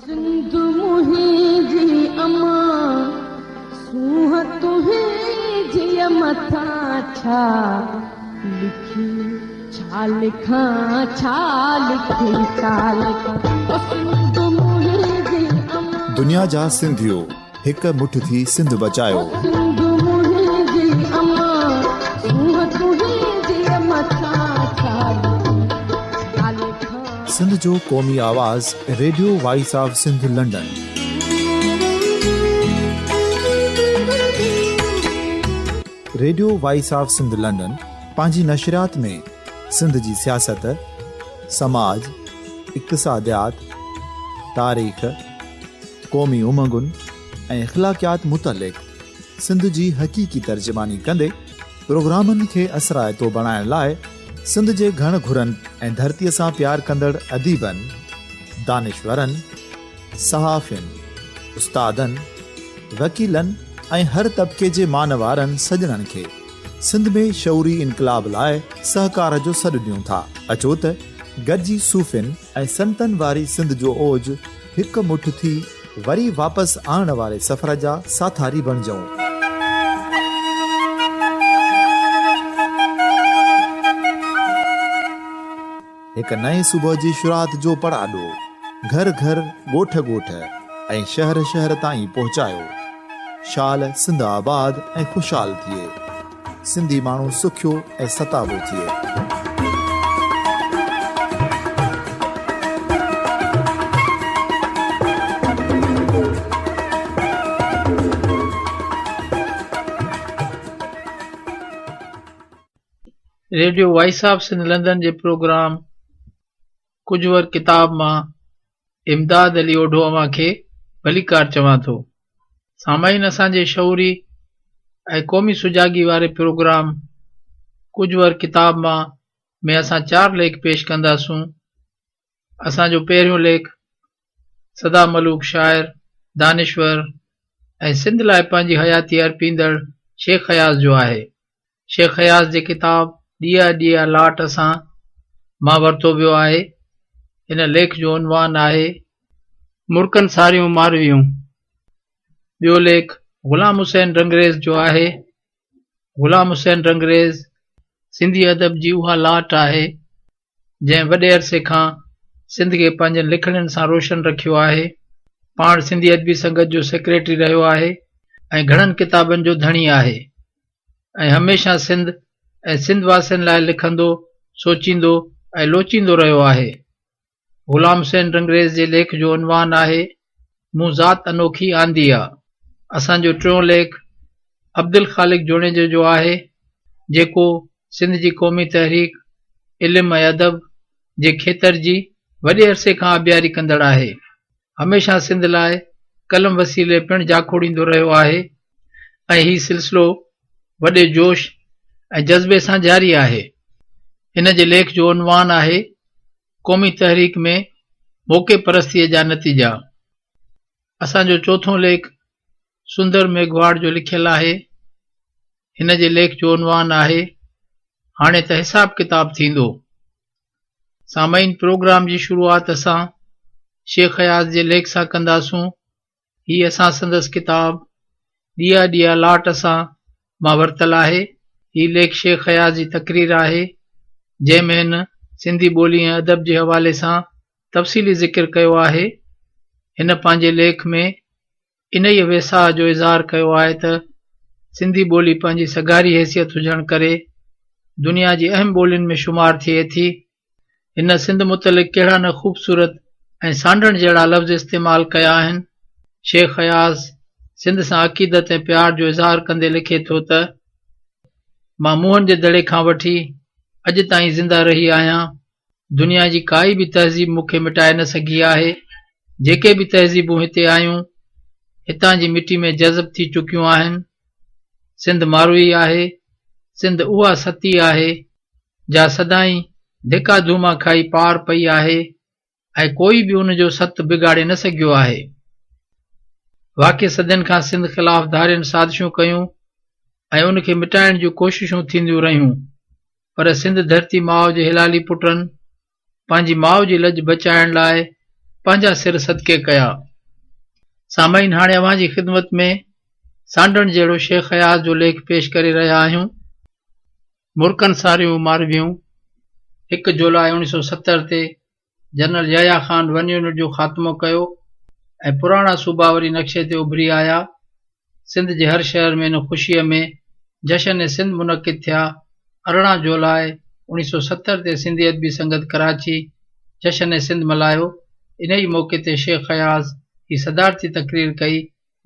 سنڌ منهنجي امان، سونهن تنهنجيء مٿان ڇا لکي، ڇا لکان، ڇا لکي، ڇا لکان، او سنڌ منهنجي امان. دنيا جا سنڌيو هڪ مٺ ٿي سنڌ بچايو. او سنڌ منهنجي امان، سونهن تنهنجيء مٿان ڇا لکي، ڇا لکان. سنڌ جو قومي آواز radio voice of Sindh London. Radio voice of Sindh London پنهنجي نشريات ۾ سنڌ جي سياست، سماج، اقتصاديات، تاريخ، قومي امنگن ۽ اخلاقيات متعلق سنڌ جي حقيقي ترجماني ڪندي پروگرامن کي اثرائتو بڻائڻ لاء سنڌ جي گهڻ گهرن ۽ ڌرتيء سان پيار ڪندڙ اديبن، دانشورن، صحافين، استادن، وڪيلن ۽ هر طبقي جي مان وارن سڄڻن کي سنڌ ۾ شعوري انقلاب لاء سهڪار جو سڏ ڏيون ٿا. اچو ته گڏجي صوفين ۽ سنتن واري سنڌ جو اوج هڪ مٺ ٿي وري واپس آڻڻ واري سفر جا ساٿاري بڻجون. هڪ نئين صبح جي شروعات جو پڙاڏو گهر گهر، ڳوٺ ڳوٺ ۽ شهر شهر تائين پهچايو. شال سنڌ آباد ۽ خوشحال ٿئي. سنڌي ماڻهو سکيو ۽ ستابو ٿئي. Radio voice of Sindh London جي پروگرام ڪجهه ور ڪتاب مان امداد علي اوڍو اوهان کي ڀليڪار چوان ٿو. سامعين اسان جي شعوري ۽ قومي سجاڳي واري پروگرام ڪجهه ور ڪتاب مان ۾ اسان چار ليک پيش ڪنداسون. اسان جو پهريون ليک سدا ملوڪ شاعر، دانشور ۽ سنڌ لاء پنهنجي حياتي ارپيندڙ شيخ اياز جو آهي. شيخ اياز جي ڪتاب ڏيئا ڏيئا لاٽ اسان مان ورتو ويو آهي. هن ليک جو عنوان آهي. مرڪن ساريون مارويون. ٻيو ليک غلام حسين رنگريز جو آهي. غلام حسين رنگريز سنڌي ادب جي اها لاٽ آهي، جنهن وڏي عرصي کان سنڌ کي پنهنجن لکڻين سان روشن رکيو آهي. پاڻ سنڌي ادبي سنگت جو سيڪريٽري رهيو آهي ۽ گهڻن ڪتابن جو ڌڻي آهي ۽ هميشه سنڌ ۽ سنڌ واسين لاء لکندو، سوچيندو ۽ لوچيندو رهيو آهي. غلام حسين رنگريز جي ليک جو عنوان آهي، مون ذات انوکي آندي آ. اسان جو ٽيون ليک عبدالخالق جوڻيجو جو آهي، جيڪو سنڌ جي قومي تحريڪ، علم ۽ ادب جي کيتر جي وڏي عرصي کان آبياري ڪندڙ آهي. هميشه سنڌ لاء قلم وسيلي پڻ جاکوڙيندو رهيو آهي ۽ هي سلسلو وڏي جوش ۽ جذبي سان جاري آهي. هن جي ليک جو عنوان آهي، قومي تحريڪ ۾ موقعي پرستيء جا نتيجا. اسان جو چوٿون ليک سندر ميگهواڙ جو لکيل آهي. هن جي ليک جو عنوان آهي، هاڻي ته حساب ڪتاب ٿيندو. سامعين پروگرام جي شروعات اسان شيخ اياز جي ليک سان ڪنداسون. هي اسان سندس ڪتاب ڏيئا ڏيئا لاٽ اسان مان ورتل آهي. هي ليک شيخ اياز جي تقرير آهي، جنهن ۾ هن سنڌي ٻولي ۽ ادب جي حوالي سان تفصيلي ذڪر ڪيو آهي. هن پنهنجي ليک ۾ انهيء ويساهه جو اظهار ڪيو آهي ته سنڌي ٻولي پنهنجي سگهاري حيثيت هجڻ ڪري دنيا جي اهم ٻولين ۾ شمار ٿئي ٿي. هن سنڌ متعلق ڪهڙا نه خوبصورت ۽ سانڍڻ جهڙا لفظ استعمال ڪيا آهن. شيخ اياز سنڌ سان عقيدت ۽ پيار جو اظهار ڪندي لکي ٿو ته، مان موهن جي دڙي کان وٺي اڄ تائين زنده رهي آهيان. دنيا جي ڪائي به تهذيب مون کي مٽائي نه سگهي آهي. جيڪي به تهذيبون هتي آيون، هتان جي مٽي ۾ جذب ٿي چڪيون آهن. سنڌ ماروئي آهي. سنڌ اها ستي آهي، جا سدائين ڌڪا ڌوما کائي پار پئي آهي ۽ ڪوئي به ان جو ست بگاڙي نه سگهيو آهي. واقعي صدين کان سنڌ خلاف ڌارين سازشون ڪيون ۽ ان کي مٽائڻ جون ڪوششون ٿينديون رهيون پر سنڌ ڌرتي ماء جي حلالي پٽن پنهنجي ماء جي لڄ بچائڻ لاء پنهنجا سر صدقي ڪيا. سامعين هاڻي اوهان جي خدمت ۾ سانڍڻ جهڙو شيخ اياز جو ليک پيش ڪري رهيا آهيون. مرڪن ساريون مارويون، هڪ جولاء 1970 تي general Yahya Khan one unit جو خاتمو ڪيو ۽ پراڻا صوبا وري نقشي تي اڀري آيا. سنڌ جي هر شهر ۾ ان خوشيء ۾ جشن سنڌ منعقد ٿيا. 18 جولاء 1970 تي سنڌي ادبي سنگت ڪراچي جشن سنڌ ملهايو. انهيء موقعي تي شيخ اياز هي صدارتي تقرير ڪئي،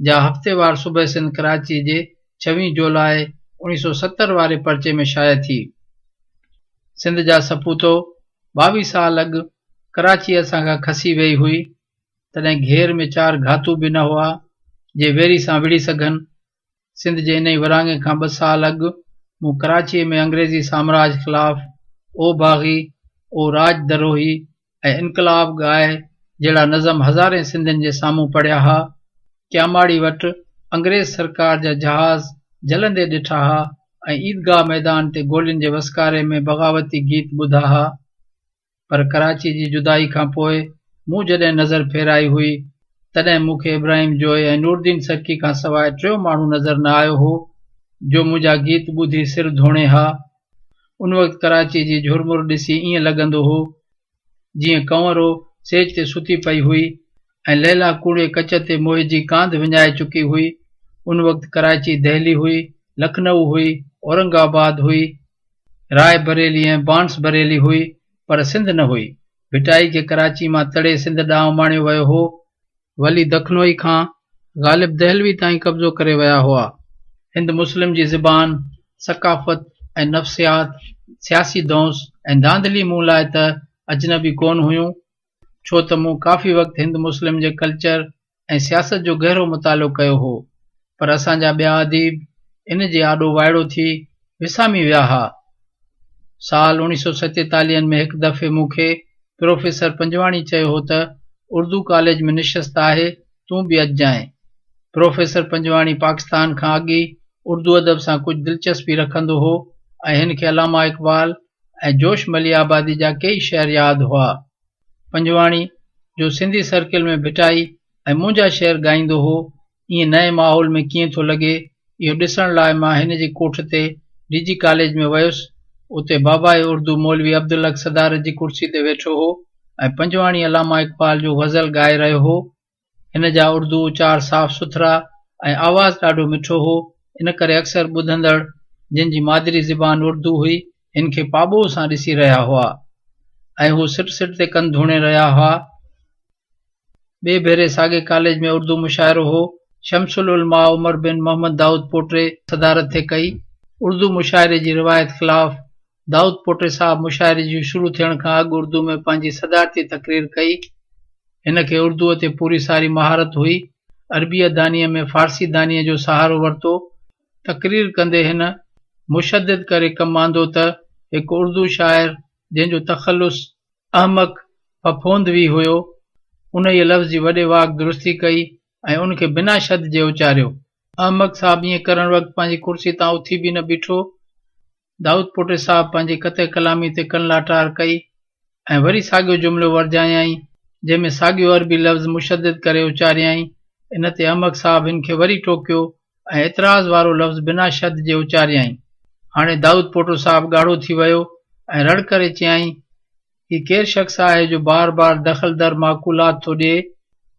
جا هفتيوار صبح سنڌ ڪراچي جي ڇويهين جولاء 1970 واري پرچي ۾ شايع ٿي. سنڌ جا سپوتو! 22 سال اڳ ڪراچي اسان کان کسي ويئي هئي، تڏهن گهير ۾ چار گهاتو به نه هئا، جي ويري سان وڙهي سگهن. سنڌ جي انهي ورهاڱي کان ٻه سال اڳ مون ڪراچيء ۾ انگريزي سامراج خلاف او باغي، او راڄ دروهي ۽ انقلاب ڳاء جهڙا نظم هزارين سنڌين جي سامهون پڙهيا ها. ڪياماڙي وٽ انگريز سرڪار جا جهاز جلندي ڏٺا ها ۽ عيدگاهه ميدان تي گولين جي وسڪاري ۾ بغاوتي گيت ٻڌا ها. پر ڪراچي جي جدائي کان پوء مون جڏهن نظر ڦيرائي هئي، تڏهن مون کي ابراهيم جويي ۽ نورالدين سرڪي کان سواء ٽيون ماڻهو نظر نه آيو هو، جو منهنجا گيت ٻڌي سر ڌوڻي ها. ان وقت ڪراچي جي جهرمر ڏسي ائين لڳندو هو، جيئن ڪنورو سيج تي ستي پئي هئي ۽ ليلا ڪوڙي ڪچ تي موهجي ڪانڌ وڃائي چڪي هئي. ان وقت ڪراچي دهلي هئي، لکنئو هئي، اورنگ آباد هئي، راء بريلي ۽ بانس بريلي هئي، پر سنڌ نه هئي. ڀٽائي کي ڪراچي مان تڙي سنڌ ڏانهن اماڻيو ويو هو. ولي دکنوئي کان غالب دهلوي تائين قبضو ڪري ويا هئا. هند مسلم جي زبان، ثقافت ۽ نفسيات، سياسي دؤنس ۽ ڌانڌلي مون لاء ته اجنبي ڪونه هيون، ڇو ته مون ڪافي وقت هند مسلم جي ڪلچر ۽ سياست جو گهرو مطالعو ڪيو هو، پر اسان جا ٻيا اديب ان جي آڏو وائڙو ٿي وسامي ويا ها. سال 1947 ۾ هڪ دفعي مون کي پروفيسر پنجواڻي چيو هو ته اردو ڪاليج ۾ نشست آهي، تون به اچجانء. پروفيسر پنجواڻي پاڪستان کان اڳ ئي اردو ادب سان ڪجهه دلچسپي رکندو هو ۽ هن کي علامه اقبال ۽ جوش مليح آبادي جا ڪيئي شعر ياد هئا. پنجواڻي، جو سنڌي سرڪل ۾ ڀٽائي ۽ منهنجا شعر ڳائيندو هو، ائين نئين ماحول ۾ ڪيئن ٿو لڳي، اهو ڏسڻ لاء مان هن جي ڪوٺ تي ڊي جي ڪاليج ۾ ويس. اتي باباء اردو مولوي عبدالحق صدارت جي ڪرسي تي ويٺو هو ۽ پنجواڻي علامه اقبال جو غزل ڳائي رهيو هو. هن جا اردو اچار صاف سٿرا ۽ آواز ڏاڍو مٺو هو، ان ڪري اڪثر ٻڌندڙ، جن جي مادري زبان اردو هئي، هن کي پاٻوهه سان ڏسي رهيا هئا ۽ هو سٽ سٽ تي ڪن ڌوڻي رهيا هئا. ٻئي ڀيري ساڳئي ڪاليج ۾ اردو مشاعرو هو. شمس العلماء عمر بن محمد دائود پوٽي صدارت ٿي ڪئي. اردو مشاعري جي روايت خلاف دائود پوٽي صاحب مشاعري جي شروع ٿيڻ کان اڳ اردو ۾ پنهنجي صدارتي تقرير ڪئي. هن کي اردوء تي پوري ساري مهارت هئي. عربيء دانيء ۾ فارسي دانيء جو سهارو ورتو. تقرير ڪندي هن مشدد ڪري ڪم آندو ته هڪ اردو شاعر جنهن جو تخلص احمق ڦڦوندوي هيو، انهيء لفظ جي وڏي واڪ درستي ڪئي ۽ ان کي بنا شد جي اچاريو. احمق صاحب ائين ڪرڻ وقت پنهنجي ڪرسي تان اٿي به نه بيٺو. دائود پوٽي صاحب پنهنجي قطع ڪلامي تي ڪن لاٽار ڪئي ۽ وري ساڳيو جملو ورجايائين، جنهن ۾ ساڳيو عربي لفظ مشدد ڪري اچاريائين. ان تي احمق صاحب هن کي وري ٽوڪيو ۽ اعتراض وارو لفظ بنا شد جي اچاريائين. هاڻي دائود پوٽو صاحب ڳاڙهو ٿي ويو ۽ رڙ ڪري چيائين، هي ڪير شخص آهي جو بار بار دخل در معقولات ٿو ڏئي؟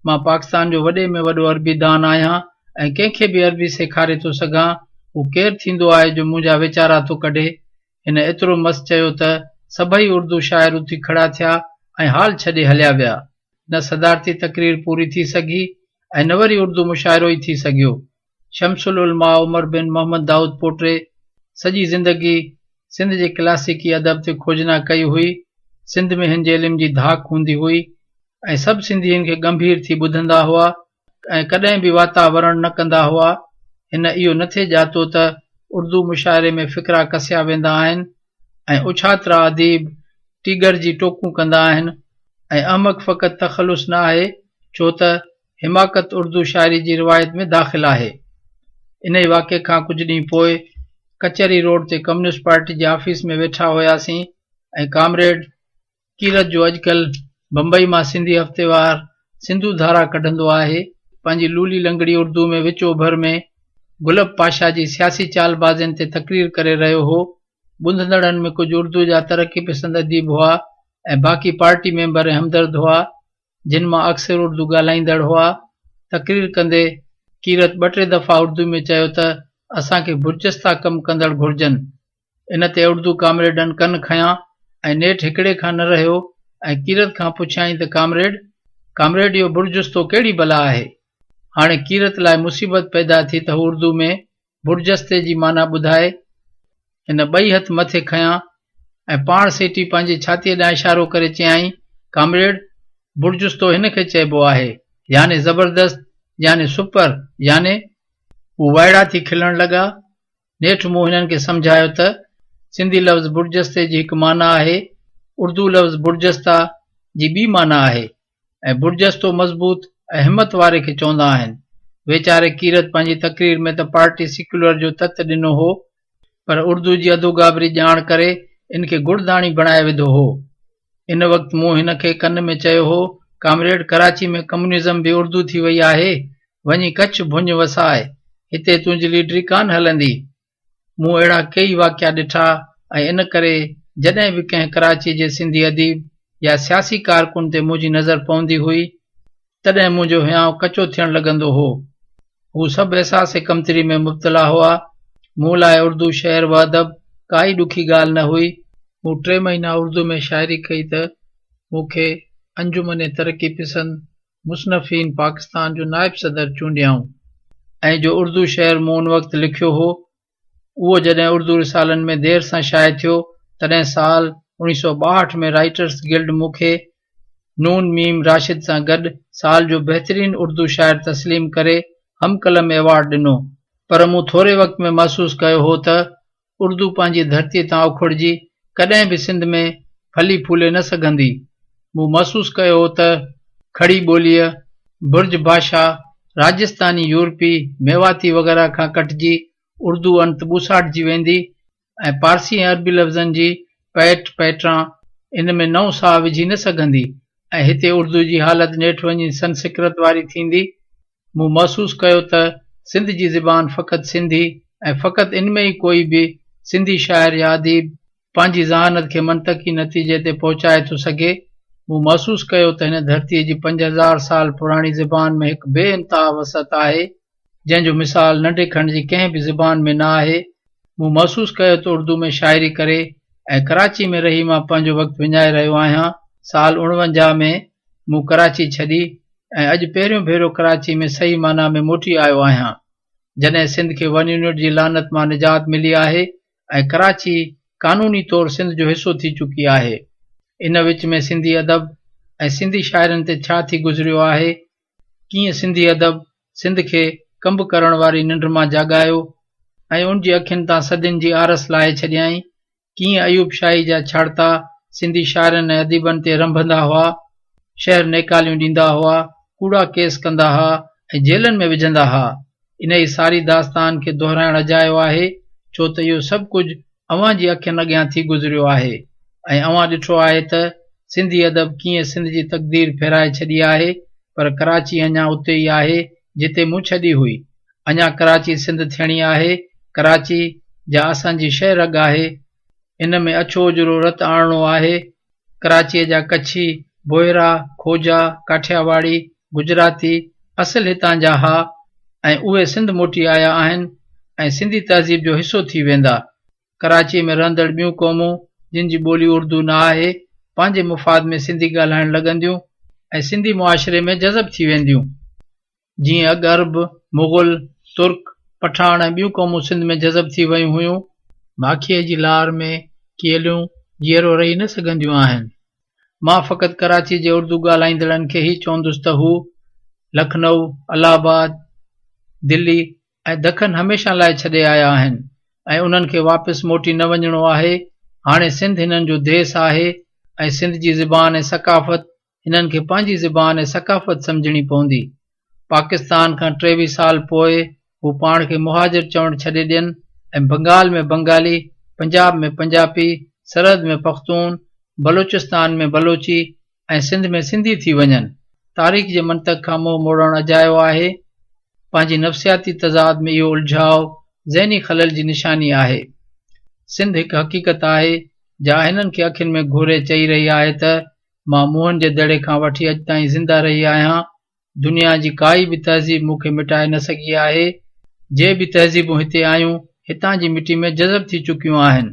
مان پاڪستان جو وڏي ۾ وڏو عربي دان آهيان ۽ ڪنهن کي به عربي سيکاري ٿو سگهان، هو ڪير ٿيندو آهي جو منهنجا ويچارا ٿو ڪڍي؟ هن ايترو مس چيو ته سڀئي اردو شاعر اٿي کڙا ٿيا ۽ هال ڇڏي هليا ويا. نه صدارتي تقرير پوري ٿي سگهي ۽ نه وري اردو مشاعرو ئي ٿي سگهيو. شمس العلماء عمر بن محمد دائود پوٽي سڄي زندگي سنڌ جي ڪلاسيڪي ادب تي کوجنا ڪئي هئي. سنڌ ۾ هن جي علم جي ڌاڪ هوندي هئي ۽ سڀ سنڌي هن کي ڳنڀير ٿي ٻڌندا هئا ۽ ڪڏهن به واتاورڻ نه ڪندا هئا. هن اهو نه ٿي ڄاتو ته اردو مشاعري ۾ فقرا ڪسيا ويندا آهن ۽ اڇاترا اديب ٽيڳر جي ٽوڪون ڪندا آهن ۽ احمق فقط تخلص نه آهي، ڇو ته حماقت اردو شاعري جي روايت ۾ داخل آهي. انهيء واقعي کان ڪجهه ڏينهن پوء ڪچهري روڊ تي ڪميونسٽ پارٽي جي آفيس ۾ ويٺا هياسين ۽ ڪامريڊ ڪيرت جو اڄڪلهه بمبئي مان سنڌي هفتيوار سنڌو ڌارا ڪڍندو آهي، پنهنجي لولي لنگڙي اردو ۾ وچ اوڀر ۾ گلب پاشا جي سياسي چالبازين تي تقرير ڪري رهيو هو. ٻڌندڙن ۾ ڪجهه اردو جا ترقي پسند اديب هئا ۽ باقي پارٽي ميمبر ۽ همدرد هئا، جن مان اڪثر اردو ڳالهائيندڙ هئا. تقرير ڪندي ڪيرت ٻه ٽي دفعا اردو ۾ چيو ته اسان کي برجستا ڪم ڪندڙ گهرجن. ان تي اردو ڪامريڊن ڪن کنيا ۽ نيٺ هڪڙي کان نه رهيو ۽ ڪيرت کان پڇيائين ته ڪامريڊ! ڪامريڊ اهو برجستو ڪهڙي بلا آهي؟ هاڻي ڪيرت لاء مصيبت پيدا ٿي ته هو اردو ۾ برجستي جي معنيٰ ٻڌائي. هن ٻئي هٿ مٿي کنيا ۽ پاڻ سيٽي پنهنجي ڇاتيء ڏانهن اشارو ڪري چيائين، ڪامريڊ! برجستو هن کي چئبو آهي، يعني زبردست، يعني سپر، يعني. هو وائڙا ٿي کلڻ لڳا. نيٺ مون هنن کي سمجهايو ته سنڌي لفظ برجستي جي هڪ معنيٰ آهي، اردو لفظ برجسته جي ٻي معنيٰ آهي ۽ برجستو مضبوط ۽ همت واري کي چوندا آهن. ويچاري ڪيرت پنهنجي تقرير ۾ ته پارٽي سيڪيولر جو تت ڏنو هو، پر اردو جي اڌوگابري ڄاڻ ڪري ان کي گڙداڻي بڻائي وڌو هو. ان وقت مون هن کي ڪن ۾ چيو هو، ڪامريڊ ڪراچي ۾ ڪميونزم به اردو ٿي وئي آهي، وڃي ڪڇ ڀڃ وساء، هتي تنهنجي ليڊري ڪانه هلندي. مون اهڙا ڪيئي واقعا ڏٺا ۽ ان ڪري جڏهن به ڪنهن ڪراچيء جي سنڌي اديب يا سياسي ڪارڪن تي منهنجي نظر پوندي هئي، تڏهن منهنجو هيانء ڪچو ٿيڻ لڳندو هو. هو سڀ احساس ڪمتري ۾ مبتلا هئا. مون لاء اردو شعر و ادب ڪائي ڏکي ڳالهه نه هئي. مون ٽي مهينا اردو ۾ شاعري ڪئي ته مون کي انجمن ترقي پسند مصنفين پاڪستان جو نائب صدر چونڊيائون ۽ جو اردو شعر مون ان وقت لکيو هو، اهو جڏهن اردو رسالن ۾ دير سان شايع ٿيو، تڏهن سال 1962 ۾ رائيٽرس گلڊ مون کي نون ميم راشد سان گڏ سال جو بهترين اردو شاعر تسليم ڪري هم قلم ايوارڊ ڏنو، پر مون ٿوري وقت ۾ محسوس ڪيو هو ته اردو پنهنجي ڌرتيء تان اکڙجي ڪڏهن به سنڌ ۾ ڦلي ڦولي نه سگهندي. مون محسوس ڪيو هو ته کڙي ٻوليء، برج ڀاشا، راجستاني، يورپي، ميواتي وغيره کان ڪٽجي اردو انت ٻوساٽجي ويندي ۽ پارسي ۽ عربي لفظن جي پئٽ پئٽران ان ۾ نئون ساهه وجهي نه سگهندي ۽ هتي اردو جي حالت نيٺ وڃي سنسڪرت واري ٿيندي. مون محسوس ڪيو ته سنڌ جي زبان فقط سنڌي ۽ فقط ان ۾ ئي ڪوئي به سنڌي شاعر يا اديب پنهنجي ذهانت کي منطقي نتيجي تي پهچائي ٿو سگهي. مون محسوس ڪيو ته هن ڌرتيء جي 5000 سال پراڻي زبان ۾ هڪ بي انتها وسعت آهي، جنهن جو مثال ننڍي کنڊ جي ڪنهن به زبان ۾ نه آهي. مون محسوس ڪيو ته اردو ۾ شاعري ڪري ۽ ڪراچي ۾ رهي مان پنهنجو وقت وڃائي رهيو آهيان. سال 49 ۾ مون ڪراچي ڇڏي ۽ اڄ پهريون ڀيرو ڪراچي ۾ صحيح معنيٰ ۾ موٽي آيو آهيان، جڏهن سنڌ کي ون يونٽ جي لعنت مان نجات ملي آهي ۽ ڪراچي قانوني طور سنڌ جو حصو ٿي چڪي آهي. ان وچ ۾ سنڌي ادب ۽ سنڌي شاعرن تي ڇا ٿي گذريو آهي، ڪيئن سنڌي ادب سنڌ کي ڪنب ڪرڻ واري ننڊ مان جاڳايو ۽ ان جي اکين تان صدين جي آرس لاهي ڇڏيائين، ڪيئن ايوب شاهي جا ڇاڙتا سنڌي شاعرن ۽ اديبن تي رنڀندا هئا، شهر نيڪاليون ڏيندا هئا، ڪوڙا ڪيس ڪندا ها ۽ جيلن ۾ وجهندا ها. انهيء ساري داستان کي دهرائڻ اجايو آهي، ڇو ته اهو سڀ ڪجهه اوهان جي اکين اڳيان ٿي گذريو آهي ۽ اوهان ڏٺو آهي ته سنڌي ادب ڪيئن سنڌ جي تقدير ڦيرائي ڇڏي آهي، پر ڪراچي اڃا اتي ئي آهي، جتي مون ڇڏي هئي. اڃا ڪراچي سنڌ ٿيڻي آهي، ڪراچي، جا اسان جي شهه رڳ آهي، ان ۾ اڇو اجرو رت آڻڻو آهي، ڪراچيء جا ڪڇي، بوهرا، کوجا، ڪاٺياواڙي، گجراتي اصل هتان جا ها ۽ اهي سنڌ موٽي آيا آهن ۽ سنڌي تهذيب جو حصو ٿي ويندا. ڪراچيء ۾ رهندڙ ٻيون قومون، جن جي ٻولي اردو نه آهي، پنهنجي مفاد ۾ سنڌي ڳالهائڻ لڳنديون ۽ سنڌي معاشري ۾ جذب ٿي وينديون. جيئن اڳ عرب، مغل، ترڪ، پٺاڻ ۽ ٻيون قومون سنڌ ۾ جذب ٿي ويون هيون. ماکيء جي لار ۾ ڪيليون جيئرو رهي نه سگهنديون آهن. مان فقط ڪراچيء جي اردو ڳالهائيندڙن کي هي چوندس ته هو لکنؤ، الله آباد، دلي ۽ دکن هميشه لاء ڇڏي آيا آهن ۽ انهن کي واپس موٽي نه وڃڻو آهي. هاڻي سنڌ هنن جو ديس آهي ۽ سنڌ جي زبان ۽ ثقافت هنن کي پنهنجي زبان ۽ ثقافت سمجهڻي پوندي. پاڪستان کان 23 سال پوء هو پاڻ کي مهاجر چوڻ ڇڏي ڏين ۽ بنگال ۾ بنگالي، پنجاب ۾ پنجاپي، سرحد ۾ پختون، بلوچستان ۾ بلوچي ۽ سنڌ ۾ سنڌي ٿي وڃن. تاريخ جي منطق کان منهن موڙڻ اجايو آهي. پنهنجي نفسياتي تضاد ۾ اهو الجهاء ذهني خلل جي نشاني آهي. سنڌ هڪ حقيقت آهي، جا هنن کي اکين ۾ گهوري چئي رهي آهي ته مان موهن جي دڙي کان وٺي اڄ تائين زنده رهي آهيان، دنيا جي ڪائي به تهذيب مون کي مٽائي نه سگهي آهي. جي به تهذيبون هتي آيون، هتان جي مٽي ۾ جذب ٿي چڪيون آهن.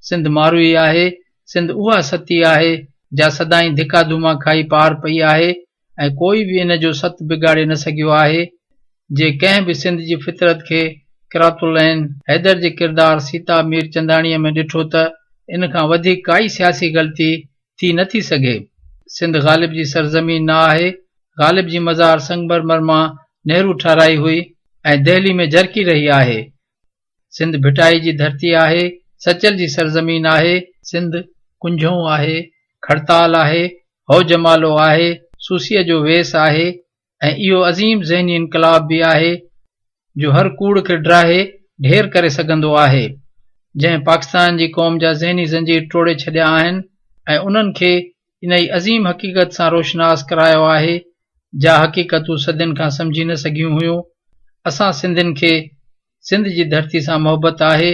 سنڌ ماروئي آهي، سنڌ اها ستي آهي، جا سدائين ڌڪا ڌوما کائي پار پئي آهي ۽ ڪوئي به ان جو ست بگاڙي نه سگهيو آهي. جي ڪنهن به سنڌ جي فطرت کي قرات العين حيدر جي ڪردار سيتا مير چنداڻيء ۾ ڏٺو ته ان کان وڌيڪ ڪائي سياسي غلطي ٿي نه ٿي سگهي. سنڌ غالب جي سرزمين نه آهي. غالب جي مزار سنگمرمر مان نهرو ٺهرائي هئي ۽ دهلي ۾ جرڪي رهي آهي. سنڌ ڀٽائي جي ڌرتي آهي، سچل جي سرزمين آهي. سنڌ ڪنجهون آهي، کڙتال آهي، هو جمالو آهي، سوسيء جو ويس آهي ۽ اهو عظيم ذهني انقلاب به آهي جو هر ڪوڙ کي ڊاهي ڍير ڪري سگهندو آهي، جنهن پاڪستان جي قوم جا ذهني زنجير ٽوڙي ڇڏيا آهن ۽ انهن کي انهي عظيم حقيقت سان روشناس ڪرايو آهي، جا حقيقت هو صدين کان سمجهي نه سگهيون هيون. اسان سنڌين کي سنڌ جي ڌرتي سان محبت آهي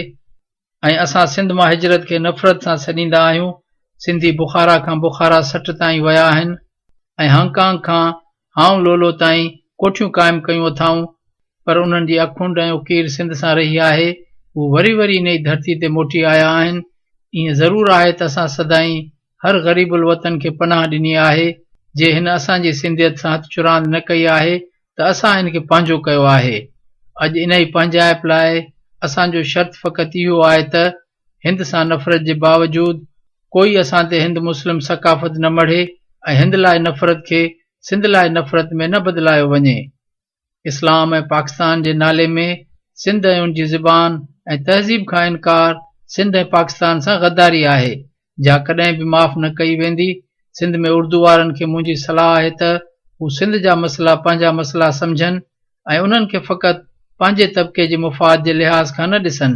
۽ اسان سنڌ مان هجرت کي نفرت سان سڏيندا آهيون. سنڌي بخارا کان بخارا سٽ تائين ويا آهن ۽ هانگ ڪانگ کان هائون لولو تائين ڪوٺيون قائم ڪيون اٿائون پر انهن جي اکنڊ ۽ اڪير سنڌ سان رهي آهي. هو وري وري انهي ڌرتي تي موٽي آيا آهن. ائين ضرور آهي ته اسان سدائين هر غريب الوطن کي پناهه ڏني آهي. جي هن اسان جي سنڌيت سان هٿ چراند نه ڪئي آهي ته اسان هن کي پنهنجو ڪيو آهي. اڄ انهي پنهنجائپ لاء اسان جو شرط فقط اهو آهي ته هند سان نفرت جي باوجود ڪوئي اسان تي هند مسلم ثقافت نه مڙهي ۽ هند لاء نفرت کي سنڌ لاء نفرت ۾ نه بدلايو وڃي. اسلام ۽ پاڪستان جي نالي ۾ سنڌ ۽ ان جي زبان ۽ تهذيب کان انڪار سنڌ ۽ پاڪستان سان غداري آهي، جا ڪڏهن به معاف نه ڪئي ويندي. سنڌ ۾ اردو وارن کي منهنجي صلاح آهي ته هو سنڌ جا مسئلا پنهنجا مسئلا سمجهن ۽ انهن کي فقط پنهنجي طبقي جي مفاد جي لحاظ کان نه ڏسن.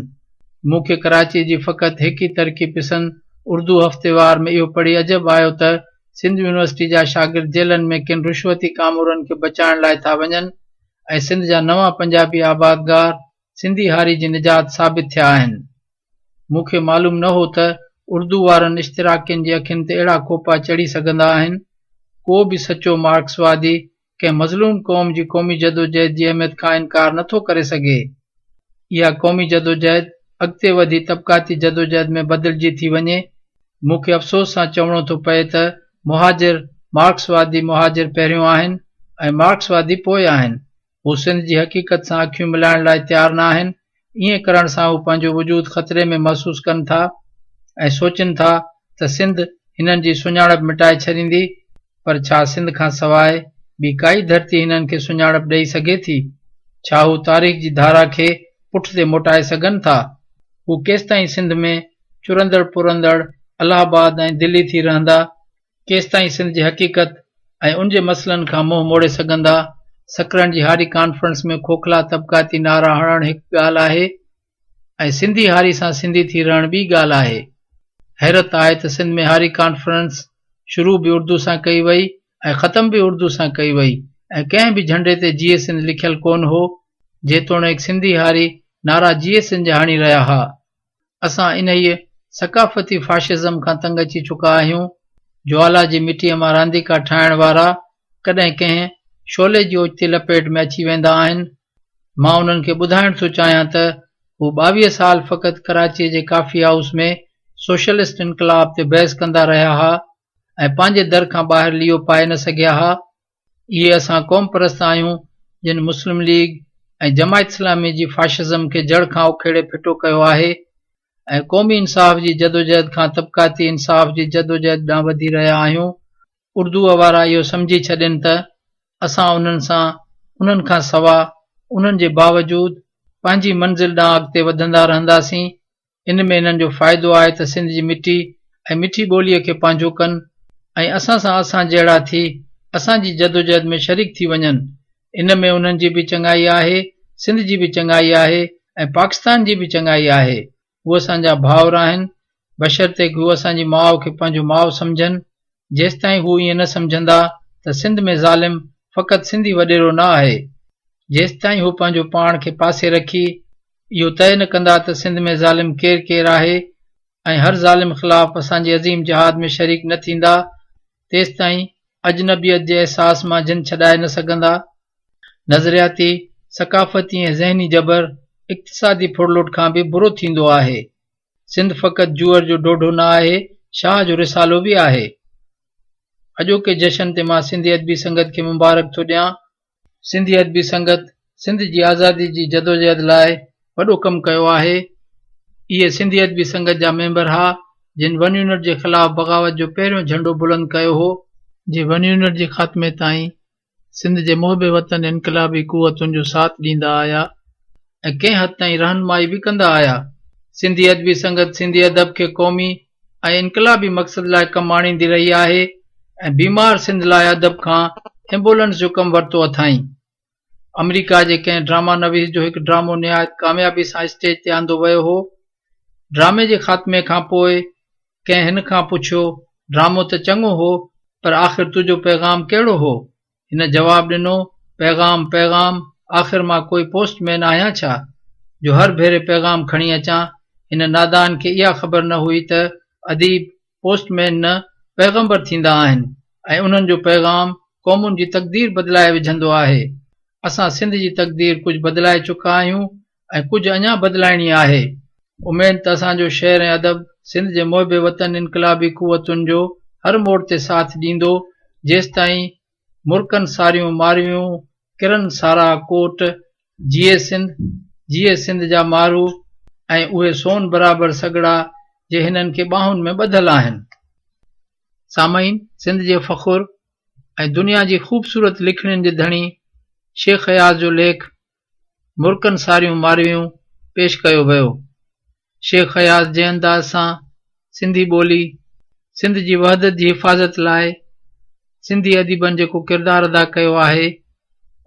مون کي ڪراچيء جي فقط هڪ ئي ترقي پسند اردو هفتيوار ۾ اهو پڙهي عجب آيو ته سنڌ يونيورسٽي جا شاگرد جيلن ۾ ڪن رشوتي ڪامورن کي بچائڻ لاء ٿا وڃن ۽ سنڌ جا نوان پنجابي آبادگار سنڌي هاري جي نجات ثابت ٿيا آهن. مون کي معلوم نه هو ته اردو وارن اشتراڪين جي اکين تي اهڙا کوپا چڙهي سگهندا آهن. ڪو به سچو مارڪسوادي ڪنهن مظلوم قوم جي قومي جدوجهد جي اهميت کان انڪار نه ٿو ڪري سگهي. اها قومي جدوجهد اڳتي وڌي طبقاتي جدوجهد ۾ بدلجي ٿي وڃي. مون کي افسوس سان چوڻو ٿو پئي ته مهاجر مارڪسوادي مهاجر پهريون آهن ۽ مارڪسوادي پوء آهن. هو سنڌ جي حقيقت سان اکيون ملائڻ لاء تيار نه آهن. ائين ڪرڻ سان هو پنهنجو وجود خطري ۾ محسوس ڪن ٿا ۽ سوچين ٿا ته سنڌ هنن جي سڃاڻپ مٽائي ڇڏيندي پر ڇا سنڌ کان سواء ٻي ڪائي ڌرتي هنن کي سڃاڻپ ڏئي سگهي ٿي؟ ڇا هو تاريخ جي ڌارا کي پٺتي موٽائي سگهن ٿا؟ هو ڪيستائين سنڌ ۾ چرندڙ پرندڙ الله آباد ۽ دلي ٿي رهندا؟ ڪيستائين سنڌ جي حقيقت ۽ ان جي مسئلن کان منهن موڙي سگهندا؟ سڪرنڊ جي هاري ڪانفرنس ۾ کوکلا طبقاتي نعرا هڻڻ هڪ ڳالهه آهي ۽ سنڌي هاري سان سنڌي ٿي رهڻ ٻي ڳالهه آهي. حيرت آهي ته سنڌ ۾ هاري ڪانفرنس شروع به اردو سان ڪئي وئي ۽ ختم به اردو سان ڪئي وئي ۽ ڪنهن به جهنڊي تي جيئي سنڌ لکيل ڪونه هو، جيتوڻيڪ سنڌي هاري نعرا جيئي سنڌ جا هڻي رهيا ها. اسان انهيء ثقافتي فاشزم کان تنگ اچي چڪا آهيون. جوالا جي مٽيء مان رانديڪا ٺاهڻ وارا ڪڏهن ڪنهن شعلي جي اوچتي لپيٽ ۾ اچي ويندا آهن. مان انهن کي ٻڌائڻ ٿو چاهيان ته هو 22 سال فقط ڪراچيء جي ڪافي هائوس ۾ سوشلسٽ انقلاب تي بحث ڪندا رهيا ها ۽ پنهنجي در کان ٻاهر ليئو پائي نه سگهيا ها. اهي اسان قومپرست آهيون جن مسلم ليگ ۽ جماعت اسلامي جي فاشزم کي جڙ کان اکيڙي ڦٽو ڪيو آهي ۽ قومي انصاف جي جدوجهد کان طبقاتي انصاف جي جدوجهد ڏانهن وڌي رهيا آهيون. اردوء وارا اهو سمجهي ڇڏين ته اسان انهن سان، انهن کان سوا، انهن جي باوجود پنهنجي منزل ڏانهن اڳتي وڌندا رهنداسين. ان ۾ انهن جو فائدو آهي ته سنڌ جي مٽي ۽ مٺي ٻوليء کي پنهنجو ڪن ۽ اسان سان اسان جهڙا ٿي اسان جي جدوجهد ۾ شريڪ ٿي وڃن. ان ۾ انهن جي به چڱائي آهي، سنڌ جي به چڱائي آهي ۽ پاڪستان جي به چڱائي آهي. هو اسان جا ڀائر آهن، بشرطيڪ هو اسان جي ماء کي پنهنجو ماء سمجهن. جيستائين هو ائين نه سمجهندا، ته سنڌ ۾ ظالم فقط سنڌي وڏيرو نه آهي. جيستائين هو پنهنجو پاڻ کي پاسي رکي اهو طئي نه ڪندا ته سنڌ ۾ ظالم ڪير ڪير آهي ۽ هر ظالم خلاف اسان جي عظيم جهاد ۾ شريڪ نه ٿيندا تيستائين اجنبيت جي احساس مان جند ڇڏائي نه سگهندا. نظرياتي، ثقافتي ۽ ذهني جبر اقتصادي ڦرلٽ کان به برو ٿيندو آهي. سنڌ فقط جوئر جو ڍوڍو نه آهي، شاهه جو رسالو به آهي. اڄوڪي جشن تي مان سنڌي ادبي سنگت کي مبارڪ ٿو ڏيان. سنڌي ادبي سنگت سنڌ جي آزادي جي جدوجهد لاء وڏو ڪم ڪيو آهي. اهي سنڌي ادبي سنگت جا ميمبر ها، جن ون يونٽ جي خلاف بغاوت جو پهريون جهنڊو بلند ڪيو هو. جي ون يونٽ جي خاتمي تائين سنڌ جي محب وطن انقلابي قوتن جو ساٿ ڏيندا آيا ۽ ڪنهن حد تائين رهنمائي به ڪندا آيا. سنڌي ادبي سنگت سنڌي ادب کي قومي ۽ انقلابي مقصد لاء ڪم آڻيندي رهي آهي ۽ بيمار سنڌ لاء ادب کان ايمبولنس جو ڪم ورتو اٿائين. آمريڪا جي ڪنهن ڊراما نويس جو هڪ ڊرامو نهايت ڪاميابي سان اسٽيج تي آندو ويو هو. ڊرامي جي خاتمي کان پوء ڪنهن هن کان پڇيو، ڊرامو ته چڱو هو، پر آخر تنهنجو پيغام ڪهڙو هو؟ هن جواب ڏنو، پيغام، پيغام، آخر مان ڪوئي پوسٽ مين آهيان ڇا، جو هر ڀيري پيغام کڻي اچان؟ هن نادان کي اها خبر نه هئي ته اديب پوسٽ مين نه پيغمبر ٿيندا آهن ۽ انهن جو پيغام قومن جي تقدير بدلائي وجهندو آهي. اسان سنڌ جي تقدير ڪجهه بدلائي چڪا آهيون ۽ ڪجهه اڃا بدلائڻي آهي. اميد ته اسان جو شعر ۽ ادب سنڌ جي محب وطن انقلابي قوتن جو هر موڙ تي ساٿ ڏيندو، جيستائين مرڪن ساريون مارويون، ڪرن سارا ڪوٽ، جيئي سنڌ، جيئي سنڌ جا مارو ۽ اهي سون برابر سڳڙا جي هنن کي ٻانهن ۾ ٻڌل آهن. سامعين! سنڌ جي فخر ۽ دنيا جي خوبصورت لکڻين جي ڌڻي شيخ اياز جو ليک مرڪن ساريون مارويون پيش ڪيو ويو. شيخ اياز جنهن انداز سان سنڌي ٻولي، سنڌ جي وحدت جي حفاظت لاء سنڌي اديبن جيڪو ڪردار ادا ڪيو آهي،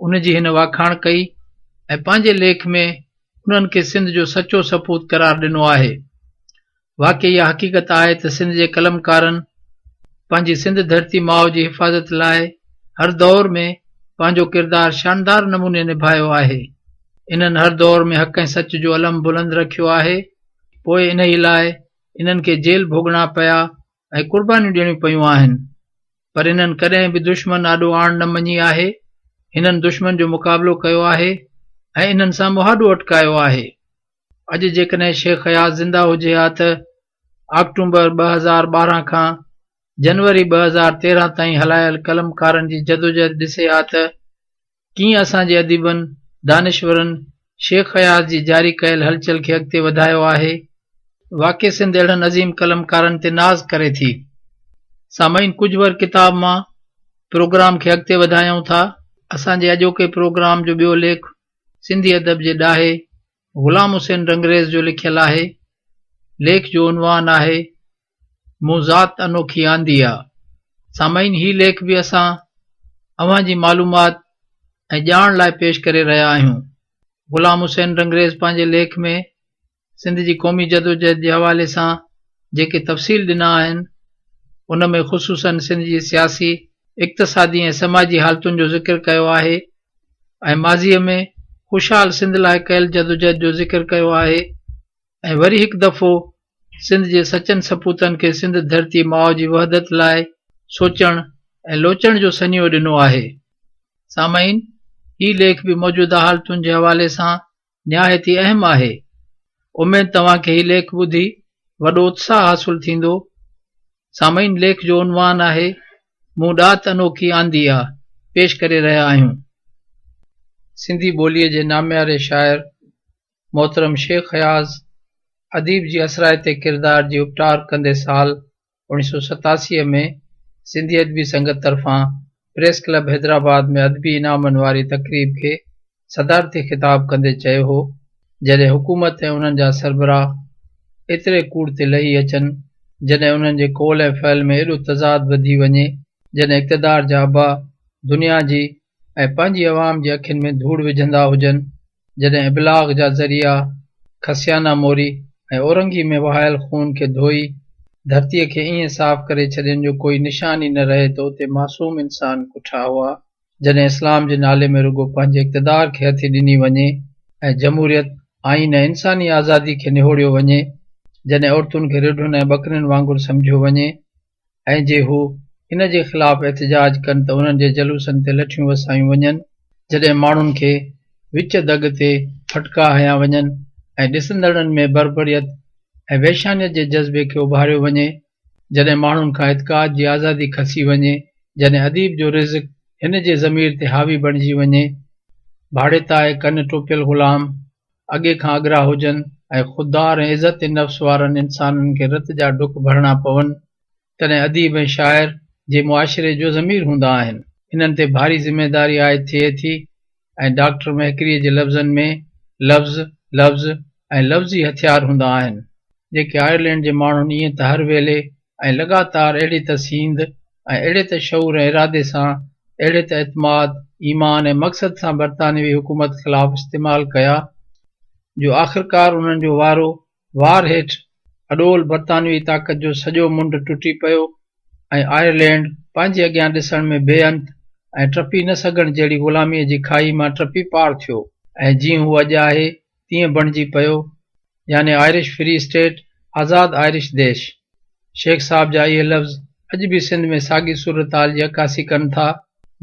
ان جي هن واکاڻ ڪئي ۽ پنهنجي ليک ۾ انهن کي سنڌ جو سچو سپوت قرار ڏنو آهي. واقعي اها حقيقت آهي ته سنڌ جي قلمڪارن پنهنجي سنڌ ڌرتي ماء جي حفاظت لاء هر دور ۾ پنهنجو ڪردار شاندار نموني نڀايو آهي. انهن هر دور ۾ حق ۽ سچ جو علم بلند رکيو آهي. پوء انهي لاء انهن کي جيل ڀوڳڻا پيا ۽ قربانيون ڏيڻيون پيون آهن. پر انهن ڪڏهن به دشمن آڏو آڻ نه مڃي آهي. هنن دشمن جو مقابلو ڪيو آهي ۽ انهن سان مهاڏو اٽڪايو آهي. اڄ جيڪڏهن شيخ اياز زنده هجي ها ته آڪٽومبر 2012 کان جنوري 2013 تائين هلايل قلمڪارن جي جدوجهد ڏسي ها ته ڪيئن اسان جي اديبن، دانشورن شيخ اياز جي جاري ڪيل هلچل کي اڳتي وڌايو آهي. واقعي سنڌ اهڙن عظيم قلمڪارن تي ناز ڪري ٿي. سامعين ڪجهه ور ڪتاب مان پروگرام کي اڳتي وڌايون ٿا. اسان جي اڄوڪي پروگرام جو ٻيو ليک سنڌي ادب جي ڏاهي غلام حسين رنگريز جو لکيل آهي. ليک جو عنوان آهي، مون ذات انوکي آندي آ. سامعين هي ليک به اسان اوهان جي معلومات ۽ ڄاڻ لاء پيش ڪري رهيا آهيون. غلام حسين رنگريز پنهنجي ليک ۾ سنڌ جي قومي جدوجهد جي حوالي سان جيڪي تفصيل ڏنا آهن، ان ۾ خصوصاً سنڌ جي سياسي، اقتصادي ۽ سماجي حالتن جو ذڪر ڪيو آهي ۽ ماضيء ۾ خوشحال سنڌ لاء ڪيل جدوجهد جو ذڪر ڪيو آهي ۽ وري هڪ دفعو سنڌ جي سچن سپوتن کي سنڌ ڌرتي ماء جي وحدت لاء سوچڻ ۽ لوچڻ جو سنيهو ڏنو آهي. سامعين! هي ليک به موجوده حالتن جي حوالي سان نهايت ئي اهم آهي. اميد توهان کي هي ليک ٻڌي وڏو اتساهه حاصل ٿيندو. سامعين ليک جو عنوان آهي مون ڏات انوکي آندي آ پيش ڪري رهيا آهيون. سنڌي ٻوليء جي نامياري شاعر محترم شيخ اياز اديب جي اثرائتي ڪردار جي اپٽار ڪندي سال 1987 ۾ سنڌي ادبي سنگت طرفان پريس ڪلب حيدرآباد ۾ ادبي انعامن واري تقريب کي صدارتي خطاب ڪندي چيو هو، جڏهن حڪومت ۽ انهن جا سربراهه ايتري ڪوڙ تي لهي اچن، جڏهن انهن جي قول ۽ فعل ۾ ايڏو تضاد وڌي وڃي، جڏهن اقتدار جا ابا دنيا جي ۽ پنهنجي عوام جي اکين ۾ ڌوڙ وجهندا هجن، جڏهن ابلاغ جا ذريعا کسيانه موري ۽ اورنگي ۾ وهايل خون کي ڌوئي ڌرتيء کي ائين صاف ڪري ڇڏين جو ڪوئي نشان ئي نه رهي ته اتي معصوم انسان ڪٺا هئا. جڏهن اسلام جي نالي ۾ رڳو پنهنجي اقتدار کي هٿي ڏني وڃي ۽ جمهوريت، آئين ۽ انساني آزادي کي نهوڙيو وڃي، جڏهن عورتن کي رڍن ۽ ٻڪرين وانگر سمجهيو وڃي ۽ جي هو ان جي خلاف احتجاج ڪن ته انهن جي جلوسن تي لٺيون وسايون وڃن، جڏهن ماڻهن کي وچ دڳ تي ڦٽڪا هنيا وڃن ۽ ڏسندڙن ۾ بربريت ۽ وحشانيت جي جذبي کي اڀاريو وڃي، جڏهن ماڻهن کان اعتقاد جي آزادي کسي وڃي، جڏهن اديب جو رزق هن جي ضمير تي حاوي بڻجي وڃي، ڀاڙيتا ۽ ڪن ٽوپيل غلام اڳي کان اڳرا هجن ۽ خوددار ۽ عزت نفس وارن انسانن کي رت جا ڍڪ ڀرڻا پون، تڏهن اديب ۽ شاعر، جي معاشري جو ضمير هوندا آهن، انهن تي ڀاري ذميداري عائد ٿئي ٿي ۽ ڊاڪٽر مهڪريء جي لفظن ۾ لفظ، لفظ ۽ لفظ ئي هٿيار هوندا آهن، جيڪي آئرلينڊ جي ماڻهن ائين ته هر ويلي ۽ لڳاتار اهڙي ته سينڌ ۽ اهڙي ته شعور ۽ ارادي سان، اهڙي ته اعتماد، ايمان ۽ مقصد سان برطانوي حڪومت خلاف استعمال ڪيا، جو آخرڪار انهن جو وارو وار هيٺ اڏول برطانوي طاقت جو سڄو منڍ ٽٽي پيو ۽ آئرلينڊ پنهنجي اڳيان ڏسڻ ۾ بي انت ۽ ٽپي نه سگهڻ جهڙي غلاميء جي کاهي مان ٽپي پار ٿيو ۽ جيئن هو اڄ آهي تيئن بڻجي پيو يعني آئرش فري اسٽيٽ، آزاد آئرش ديش. شيخ صاحب جا اهي لفظ اڄ به سنڌ ۾ ساڳي صورتحال جي عڪاسي ڪن ٿا.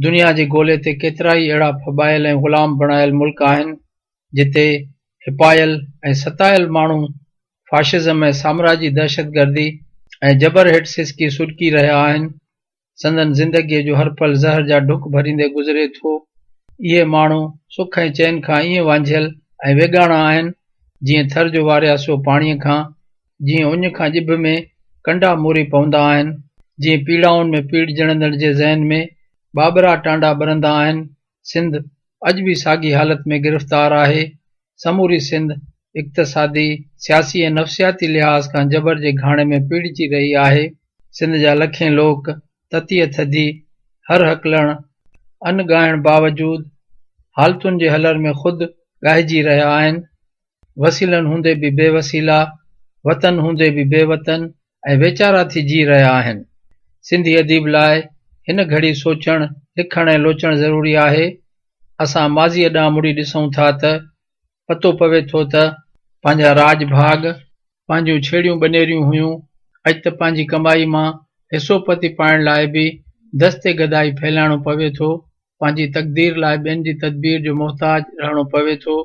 دنيا جي گولي تي ڪيترائي اهڙا ڦٻايل ۽ غلام بڻايل ملڪ آهن، جتي هپايل ۽ ستايل ماڻهو فاشزم ۽ سامراجي دهشتگردي ۽ جبر هيٺ سسڪي سڏڪي رهيا آهن، سندن زندگيء جو هر پل زهر جا ڍڪ ڀريندي گذري ٿو. اهي ماڻهو سک ۽ چين کان ائين وانجهيل ۽ ويڳاڻا آهن، جيئن ٿر جو وارياسو پاڻيء کان، جيئن اڃ کان ڄڀ ۾ ڪنڊا موري پوندا آهن، جيئن پيڙائن ۾ پيڙجڻندڙ جي ذهن ۾ ٻاٻرا ٽانڊا ٻرندا آهن، سنڌ اڄ به ساڳي حالت ۾ گرفتار آهي. سموري سنڌ اقتصادي، سياسي ۽ نفسياتي لحاظ کان جبر جي گهاڻي ۾ پيڙجي رهي آهي. سنڌ جا لکين لوڪ تتيء ٿڌي، هر هڪلڻ، ان ڳاهڻ باوجود حالتن جي هلر ۾ خود ڳاهجي رهيا آهن. وسيلن هوندي به بي وسيلا، وطن هوندي به بي وطن ۽ ويچارا ٿي جي رهيا آهن. سنڌي اديب لاء هن گهڙي سوچڻ، لکڻ ۽ لوچڻ ضروري آهي. اسان ماضيء ڏانهن مڙي ڏسون ٿا ته پتو پوي ٿو ته پنهنجا راڄ ڀاڳ، پنهنجون ڇيڙيون ٻنيريون هيون، اڄ ته پنهنجي ڪمائي مان حصو پتي پائڻ لاء به دست گدائي ڦهلائڻو پوي ٿو، پنهنجي تقدير لاء ٻين جي تدبير جو محتاج رهڻو پوي ٿو،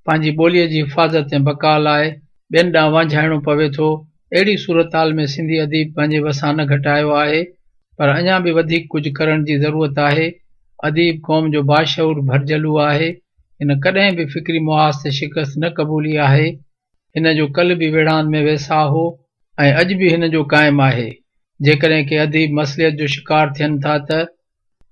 پنهنجي ٻوليء جي حفاظت ۽ بقا لاء ٻين ڏانهن وانجهائڻو پوي ٿو. اهڙي صورتحال ۾ سنڌي اديب پنهنجي وسان نه گهٽايو آهي، پر اڃا به وڌيڪ ڪجهه ڪرڻ جي ضرورت آهي. اديب قوم جو باشعور ڀرجهلو آهي. هن ڪڏهن به فڪري محاذ تي شڪست نه قبولي آهي. هن جو ڪلهه به ويڙهاند ۾ ويساهه هو ۽ اڄ به هن جو قائم آهي. جيڪڏهن ڪي اديب مصلحت جو شڪار ٿين ٿا ته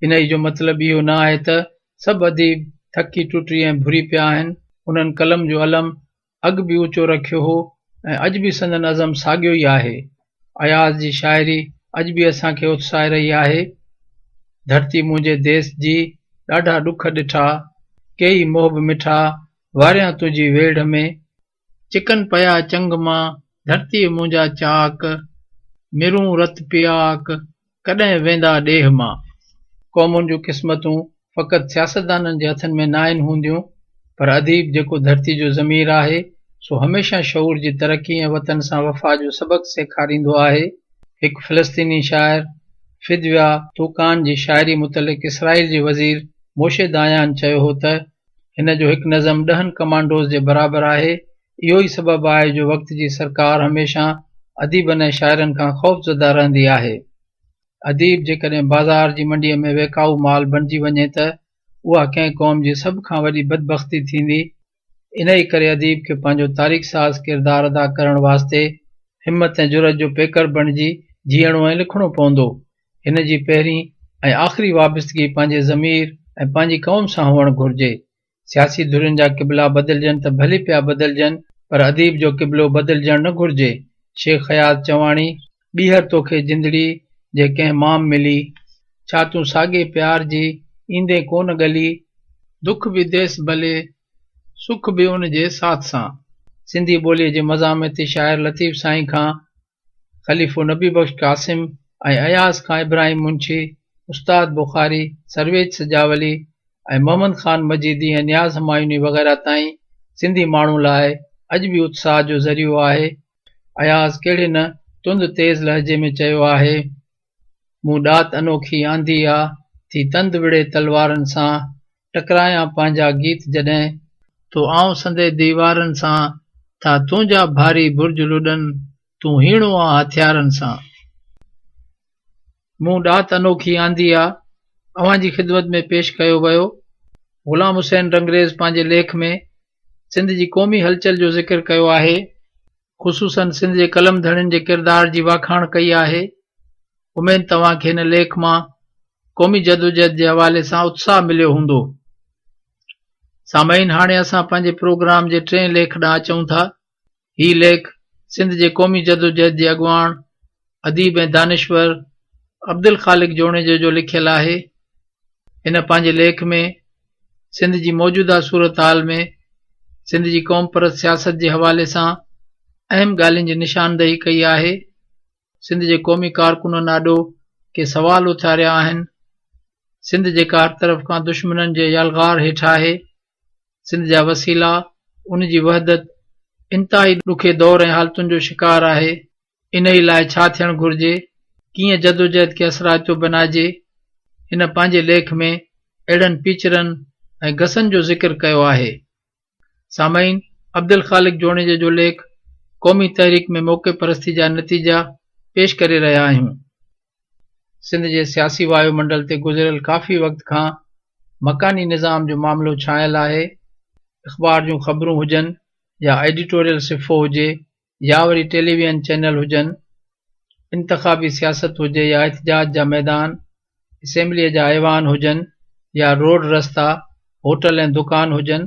انهيء جو مطلب اهو نه آهي ته سڀ اديب ٿڪي ٽٽي ۽ ڀري پيا آهن. انهن قلم جو علم اڳ به اوچو رکيو هو ۽ اڄ به سندن عزم ساڳيو ئي آهي. اياز جي شاعري اڄ به اسان کي اتساهي رهي آهي. ڌرتي منهنجي ديس جي، ڏاڍا ڏک ڏٺا، ڪيئي محب مٺا، واريان تنهنجي ويڙهه ۾. چڪن پيا چنگ مان، ڌرتيء منهنجا چاڪ، مرون رت پياڪ، ڪڏهن ويندا ڏيهه مان. قومن جون قسمتون فقط سياستدانن جي هٿن ۾ ناهن هونديون، پر اديب جيڪو ڌرتي جو ضمير آهي، سو هميشه شعور جي ترقي ۽ وطن سان وفا جو سبق سيکاريندو آهي. هڪ فلسطيني شاعر فدويٰ طوقان جي شاعري متعلق اسرائيل جي وزير موشي دايان چيو هو ته، هن جو هڪ نظم ڏهن ڪمانڊوز جي برابر آهي. اهو ئي سبب آهي جو وقت جي سرڪار هميشه اديبن ۽ شاعرن کان خوفزده رهندي آهي. اديب جيڪڏهن بازار جي منڊيء ۾ ويڪائو مال بڻجي وڃي ته اها ڪنهن قوم جي سڀ کان وڏي بدبختي ٿيندي. انهيء ڪري اديب کي پنهنجو تاريخ ساز ڪردار ادا ڪرڻ واسطي همت ۽ جرئت جو پيڪر بڻجي جيئڻو ۽ لکڻو پوندو. هن جي پهرين ۽ آخري وابستگي پنهنجي ضمير ۽ پنهنجي قوم سان هئڻ گهرجي. سياسي ڌرين جا قبلا بدلجن ته ڀلي پيا بدلجن پر اديب جو قبلو بدلجڻ نه گهرجي. شيخ اياز چواڻي، ٻيهر توکي جندڙي جي ڪنهن مام ملي. ڇا تون ساڳي پيار جي ايندين ڪونه ڳلي. دک به ديس ڀلي، سک به ان جي ساٿ سان. سنڌي ٻوليء جي مزاحمتي شاعر لطيف سائين کان. خليفو نبي بخش قاسم ۽ اياز کان ابراهيم منشي، استاد بخاري، سرويچ سجاولي ۽ محمد خان مجيدي ۽ نياز همايوني وغيره تائين سنڌي ماڻهو لاء اڄ به اتساهه جو ذريعو آهي. اياز ڪهڙي نه تند تيز لهجي ۾ چيو آهي. مون ڏات انوکي آندي آ، ٿي تند وڙهي تلوارن سان، ٽڪرايان پنهنجا گيت جڏهن، ٿو آئون سندي ديوارن سان، ٿا تنهنجا ڀاري برج لڏن، تون هيڻو آن هٿيارن سان. مون ڏات انوکي آندي آ، اوهان جي خدمت ۾ پيش ڪيو ويو. غلام حسين رنگريز پنهنجي ليک ۾ سنڌ جي قومي هلچل جو ذڪر ڪيو آهي. خصوصاً سنڌ جي قلم ڌڻين جي ڪردار جي واکاڻ ڪئي آهي. اميد توهان کي هن ليک مان قومي جدوجهد جي حوالي سان اتساهه مليو هوندو. سامعين هاڻي اسان پنهنجي پروگرام جي ٽئين ليک ڏانهن اچون ٿا. هي ليک سنڌ جي قومي جدوجهد جي اڳواڻ، اديب ۽ دانشور عبدالخالق جوڻيجو جو لکيل آهي. هن پنهنجي ليک ۾ سنڌ جي موجوده صورتحال ۾ سنڌ جي قومپرست سياست جي حوالي سان اهم ڳالهين جي نشاندهي ڪئي آهي. سنڌ جي قومي ڪارڪنن آڏو ڪي سوال اٿاريا آهن. سنڌ جيڪا هر طرف کان دشمنن جي يلغار هيٺ آهي، سنڌ جا وسيلا، ان جي وحدت انتهائي ڏکي دور ۽ حالتن جو شڪار آهي. انهيء لاء ڇا ٿيڻ گهرجي، ڪيئن جدوجهد کي اثرائتو بنائجي، هن پنهنجي ليک ۾ اهڙن پيچرن ۽ گسن جو ذڪر ڪيو آهي. سامعين! عبدالخالق جوڻيجي جو ليک قومي تحريڪ ۾ موقعي پرستي جا نتيجا پيش ڪري رهيا آهيون. سنڌ جي سياسي وايو منڊل تي گذريل ڪافي وقت کان مڪاني نظام جو معاملو ڇانيل آهي. اخبار جون خبرون هجن يا ايڊيٽوريل صفحو هجي يا وري ٽيليويئن چينل هجن، انتخابي سياست هجي يا احتجاج جا ميدان، اسيمبليء جا ايوان هجن يا روڊ رستا، هوٽل ۽ دڪان هجن،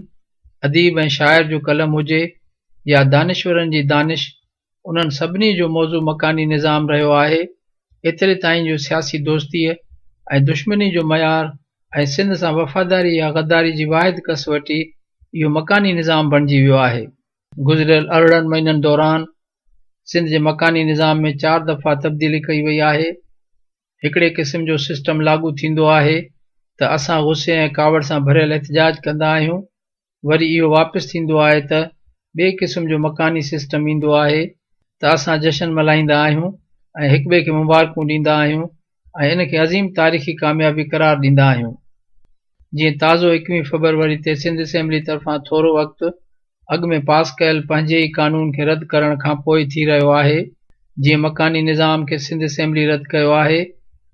اديب ۽ شاعر جو قلم هجي يا دانشورن جي دانش، انهن سڀني جو موضوع مڪاني نظام رهيو آهي، ايتري تائين جو سياسي دوستيء ۽ دشمني جو معيار ۽ سنڌ سان وفاداري يا غداري جي واحد ڪسوٽي اهو مڪاني نظام بڻجي ويو آهي. گذريل 18 مهينن دوران سنڌ جي مڪاني نظام ۾ چار دفعا تبديلي ڪئي وئي آهي. هڪڙي قسم جو سسٽم لاڳو ٿيندو آهي ته اسان غصي ۽ ڪاوڙ سان ڀريل احتجاج ڪندا آهيون، وري اهو واپس ٿيندو آهي ته ٻئي قسم جو مڪاني سسٽم ايندو آهي ته اسان جشن ملهائيندا آهيون ۽ هڪٻئي کي مبارڪون ڏيندا آهيون ۽ ان کي عظيم تاريخي ڪاميابي قرار ڏيندا آهيون. جيئن تازو ايڪويهين فيبروري تي سنڌ اسيمبلي طرفان ٿورو وقت اڳ ۾ پاس ڪيل پنهنجي ئي قانون کي رد ڪرڻ کان پوء ٿي رهيو آهي، جيئن مڪاني نظام کي سنڌ اسيمبلي رد ڪيو آهي،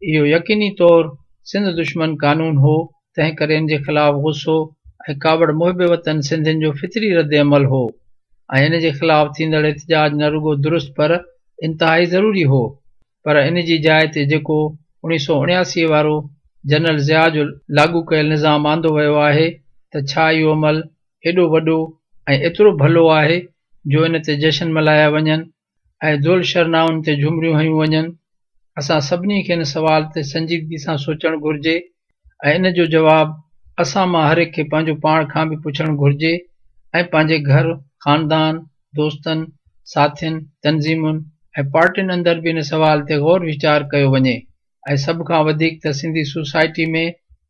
اهو يقيني طور سنڌ دشمن قانون هو، تنهن ڪري ان جي خلاف غصو ۽ ڪاوڙ محب وطن سنڌين جو فطري ردعمل هو ۽ ان جي خلاف ٿيندڙ احتجاج نه رڳو درست پر انتهائي ضروري هو. پر ان جي جاء تي جيڪو 1979 وارو جنرل ضياء جو لاڳو ڪيل نظام آندو ويو آهي ته ڇا اهو عمل ايڏو وڏو ۽ ايترو ڀلو آهي جو ان تي جشن ملهايا وڃن ۽ دهل شرنائن تي جهمريون هنيون وڃن؟ اسان سڀني کي ان سوال تي سنجيدگي سان سوچڻ گهرجي ۽ ان جو جواب اسان مان هر هڪ کي پنهنجو پاڻ کان به پڇڻ گهرجي ۽ پنهنجي گهر، خاندان، دوستن، ساٿين، تنظيمن ۽ پارٽين اندر به ان سوال تي غور ويچار ڪيو وڃي ۽ سڀ کان وڌيڪ ته سنڌي سوسائٽي ۾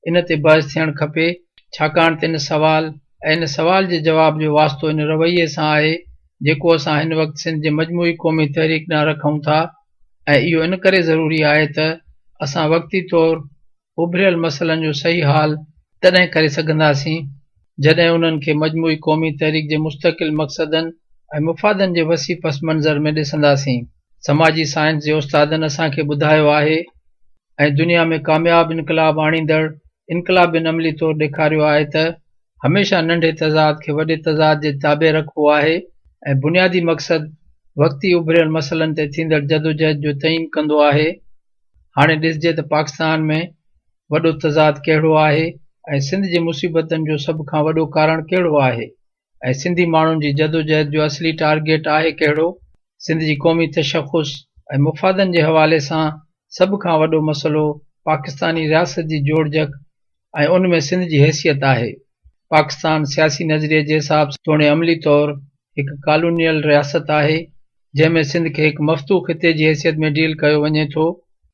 ان تي بحث ٿيڻ کپي ڇاڪاڻ ته ان سوال ۽ ان سوال جي جواب جو واسطو ان رويي سان آهي جيڪو اسان هن وقت سنڌ جي مجموعي قومي تحريڪ ڏانهن رکون ٿا ۽ اهو ان ڪري ضروري آهي ته اسان وقتي طور اڀريل مسئلن جو صحيح حال تڏهن ڪري سگهنداسين، جڏهن انهن کي مجموعي قومي تحريڪ جي مستقل مقصدن ۽ مفادن جي وسيع پس منظر ۾ ڏسنداسين. سماجي سائنس جي استادن اسان کي ٻڌايو آهي ۽ دنيا ۾ ڪامياب انقلاب آڻيندڙ انقلابين عملي طور ڏيکاريو آهي ته هميشه ننڍي تضاد کي وڏي تضاد جي تابع رکبو آهي ۽ بنيادي مقصد وقتي اڀريل مسئلن تي ٿيندڙ جدوجهد جو تعين ڪندو آهي. هاڻي ڏسجي ته پاڪستان ۾ وڏو تضاد ڪهڙو آهي ۽ سنڌ جي مصيبتن جو سڀ کان وڏو ڪارڻ ڪهڙو آهي ۽ سنڌي ماڻهن جي جدوجهد جو اصلي ٽارگيٽ آهي ڪهڙو؟ سنڌ جي قومي تشخص ۽ مفادن جي حوالي سان سڀ کان وڏو مسئلو پاڪستاني رياست جي جوڙجڪ ۽ ان ۾ سنڌ جي حيثيت آهي. پاڪستان سياسي نظريي جي حساب توڻي عملي طور هڪ ڪالونيل رياست آهي. جنهن ۾ سنڌ کي هڪ مفتوح خطي جي حيثيت ۾ ڊيل ڪيو وڃي ٿو.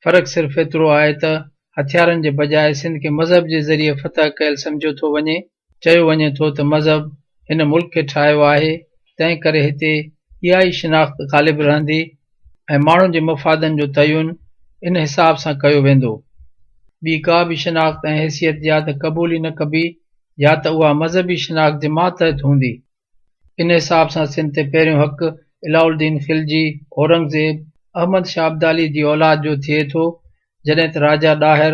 فرق صرف ايترو آهي ته هٿيارن جي بجاء سنڌ کي مذهب جي ذريعي فتح ڪيل سمجهيو ٿو وڃي. چيو وڃي ٿو ته مذهب هن ملڪ کي ٺاهيو آهي، تنهن ڪري هتي اها ئي شناخت غالب رهندي ۽ ماڻهن جي مفادن جو تعين ان حساب سان ڪيو ويندو. ٻي ڪا به شناخت ۽ حيثيت يا ته قبول ئي نه ڪبي يا ته اها مذهبي شناخت جي ماتحت هوندي. ان حساب سان سنڌ تي پهريون حق علاؤالدين خلجي، اورنگزيب، احمد شاهه ابدالي جي اولاد جو ٿئي ٿو، جڏهن ته راجا ڏاهر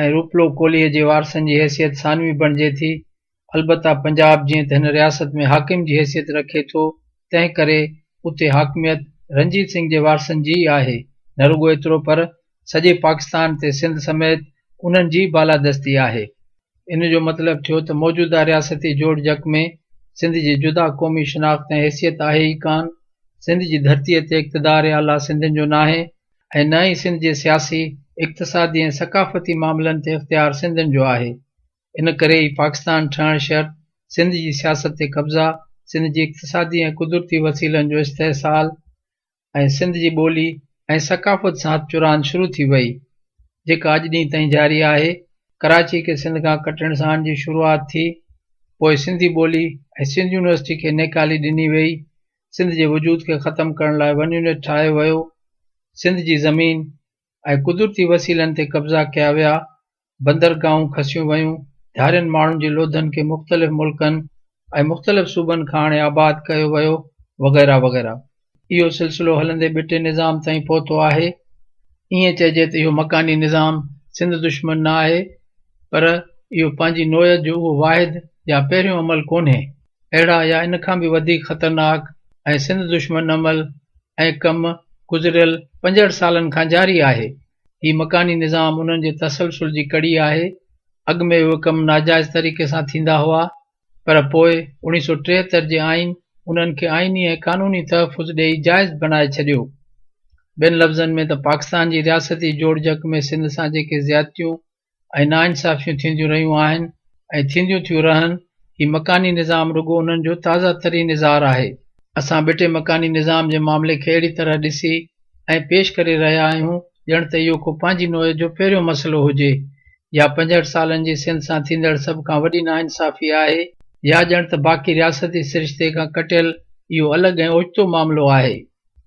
۽ روپلو ڪولهيء جي وارثن جي حيثيت ثانوي بڻجي ٿي. البته پنجاب جيئن ته هن رياست ۾ حاڪم جي حيثيت رکي ٿو، تنهن ڪري اتي حاڪميت رنجيت سنگهه جي وارثن جي ئي آهي. نه رڳو ايترو پر سڄي پاڪستان تي سنڌ سميت انهن جي ئي بالادستي آهي. ان جو مطلب ٿيو ته موجوده رياستي جوڙجڪ ۾ سنڌ جي جدا قومي شناخت ۽ حيثيت آهي ئي ڪانه، سنڌ جي ڌرتيء تي اقتدار اعليٰ سنڌين جو ناهي ۽ نه ئي سنڌ جي سياسي، اقتصادي ۽ ثقافتي معاملن تي اختيار سنڌين جو آهي. ان ڪري ئي پاڪستان ٺهڻ شرط سنڌ جي سياست تي قبضا، سنڌ جي اقتصادي ۽ قدرتي وسيلن جو استحصال ۽ سنڌ جي ٻولي ۽ ثقافت سان هٿ چراند شروع ٿي وئي، جيڪا اڄ ڏينهن تائين جاري آهي. ڪراچي کي سنڌ کان ڪٽڻ سان ان جي شروعات ٿي، پوء سنڌي ٻولي ۽ سنڌ يونيورسٽي کي نيڪالي ڏني ويئي، سنڌ جي وجود کي ختم ڪرڻ لاء ون يونٽ ٺاهيو ويو، سنڌ جي زمين ۽ قدرتي وسيلن تي قبضا ڪيا ويا، بندرگاهون کسيون ويون، ڌارين ماڻهن جي لوڌن کي مختلف ملڪن ۽ مختلف صوبن کان آڻي آباد ڪيو ويو وغيره وغيره. اهو سلسلو هلندي ٻٽي نظام تائين پهتو آهي. ائين چئجي ته اهو مڪاني نظام سنڌ دشمن نه آهي پر اهو پنهنجي نوعيت جو اهو واحد يا پهريون عمل ڪونهي. اهڙا يا ان کان به وڌيڪ خطرناڪ ۽ سنڌ دشمن عمل ۽ ڪم گذريل 65 سالن کان جاري آهي. هي مڪاني نظام انهن جي تسلسل جي ڪڙي آهي. اڳ ۾ اهي ڪم ناجائز طريقي سان ٿيندا هئا پر پوء 1973 جي آئين انهن کي آئيني ۽ قانوني تحفظ ڏيئي جائز بڻائي ڇڏيو. ٻين لفظن ۾ ته پاڪستان جي رياستي جوڙجڪ ۾ سنڌ سان جيڪي زيادتيون ۽ ناانصافيون ٿينديون رهيون آهن ۽ ٿينديون ٿيون رهن، هي مڪاني نظام رڳو انهن جو تازه ترين اظهار آهي. اسان ٻٽي مڪاني نظام جي معاملي کي اهڙي طرح ڏسي ۽ پيش ڪري رهيا آهيون ڄڻ ته اهو ڪو پنهنجي نوعيت جو پهريون مسئلو هجي يا 65 سالن جي سنڌ سان ٿيندڙ سڀ کان وڏي ناانصافي آهي يا ڄڻ ته باقي رياستي سرشتي کان ڪٽيل اهو الڳ ۽ اوچتو معاملو آهي.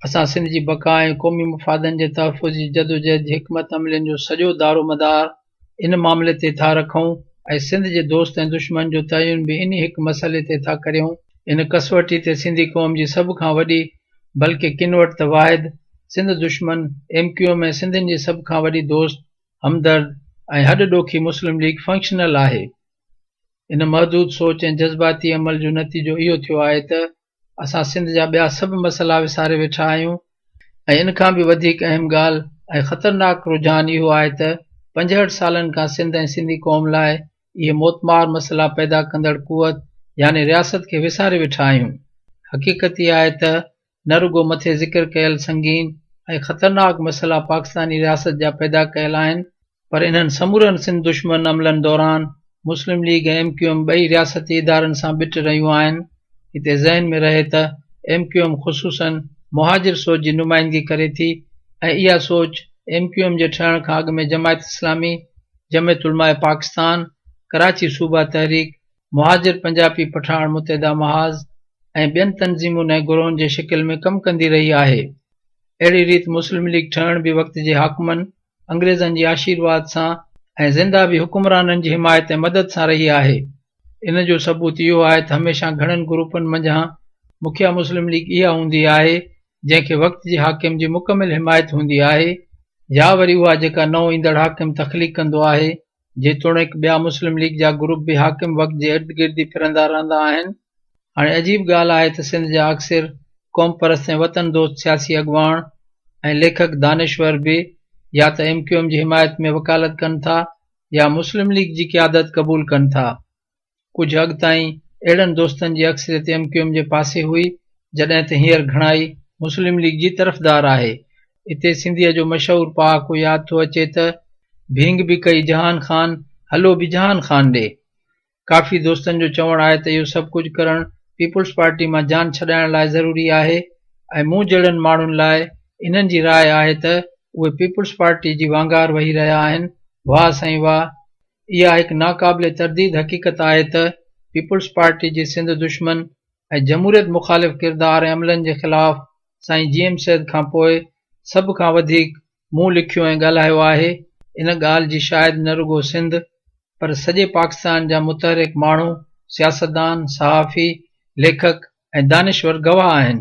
اسان سنڌ جي بقا ۽ قومي مفادن جي تحفظ جي جدوجهد جي حڪمت عملين جو سڄو دارومدار ان معاملي تي ٿا رکون ۽ سنڌ جي دوست ۽ دشمن جو تعين به انهي هڪ مسئلي تي ٿا ڪريون. ان ڪسوٽي تي سنڌي قوم جي سڀ کان وڏي بلڪه ڪن وٽ ته واحد سنڌ دشمن ايم ڪيو ايم ۽ سنڌين جي سڀ کان وڏي دوست، همدرد ۽ هڏ ڏوکي مسلم ليگ فنڪشنل آهي. ان محدود سوچ ۽ جذباتي عمل جو نتيجو اهو ٿيو آهي ته اسان سنڌ جا ٻيا سڀ مسئلا وساري ويٺا آهيون ۽ ان کان به وڌيڪ اهم ڳالهه ۽ خطرناڪ رجحان اهو آهي ته 65 سالن کان سنڌ ۽ سنڌي قوم لاء اهي موتمار مسئلا پيدا ڪندڙ قوت يعني رياست کي وساري ويٺا آهيون. حقيقت اها آهي ته نه رڳو مٿي ذڪر ڪيل سنگين ۽ خطرناڪ مسئلا پاڪستاني رياست جا پيدا ڪيل آهن پر انهن سمورن سنڌ دشمن عملن دوران مسلم ليگ ۽ ايم ڪيو ايم ٻئي رياستي ادارن سان ٻٽ رهيون آهن. هتي ذهن ۾ رهي ته ايم ڪيو ايم خصوصاً مهاجر سوچ جي نمائندگي ڪري ٿي ۽ اها سوچ ايم ڪيو ايم جي ٺهڻ کان اڳ ۾ جماعت اسلامي، جمعيت علماء پاڪستان، ڪراچي صوبه تحريڪ، مهاجر پنجاپي پٺاڻ متحده محاذ ۽ ٻين تنظيمن ۽ گروهن جي شڪل ۾ ڪم ڪندي رهي آهي. اهڙي ريت مسلم ليگ ٺهڻ به وقت جي حاڪمن انگريزن جي آشيرواد سان ۽ زنده به حڪمرانن جي حمايت ۽ مدد سان رهي آهي. ان جو ثبوت اهو آهي ته هميشه گهڻن گروپن منجهان مکيه مسلم ليگ اها هوندي آهي جنهن کي وقت جي حاڪم جي مڪمل حمايت هوندي آهي يا وري اها جيڪا نئون ايندڙ حاڪم تخليق ڪندو آهي جيتوڻيڪ ٻيا مسلم ليگ جا گروپ به حاڪم وقت جي ارد گرد ئي ڦرندا رهندا آهن. هاڻي عجيب ڳالهه آهي ته سنڌ جا اڪثر قومپرست ۽ وطن دوست سياسي اڳواڻ ۽ ليکڪ دانشور به يا ته ايم ڪيو ايم جي حمايت ۾ وڪالت ڪن ٿا يا مسلم ليگ جي قيادت قبول ڪن ٿا. ڪجهه اڳ تائين اهڙن دوستن جي اڪثريت ايم ڪيو ايم جي پاسي هئي، جڏهن ته هينئر گهڻائي مسلم ليگ جي طرفدار آهي. اتي سنڌيء جو مشهور پهاڪو ياد ٿو اچي ته، ڀينگ به ڪئي جهان خان، هلو به جهان خان ڏي. ڪافي دوستن جو چوڻ آهي ته اهو سڀ ڪجهه ڪرڻ پيپلز پارٽي مان جان ڇڏائڻ لاء ضروري آهي ۽ مون جهڙن ماڻهن لاء انهن جي راء آهي ته اهي پيپلز پارٽي جي وانگار وهي رهيا آهن. واهه سائين واهه! اها هڪ ناقابل ترديد حقيقت آهي ته پيپلز پارٽي جي سنڌ دشمن ۽ جمهوريت مخالف ڪردار ۽ عملن جي خلاف سائين جي ايم سيد کان پوء سڀ کان وڌيڪ مون لکيو ۽ ڳالهايو آهي. ان ڳالهه جي شاهد نه رڳو سنڌ پر سڄي پاڪستان جا متحرڪ ماڻهو، سياستدان، صحافي، ليکڪ ۽ دانشور گواهه آهن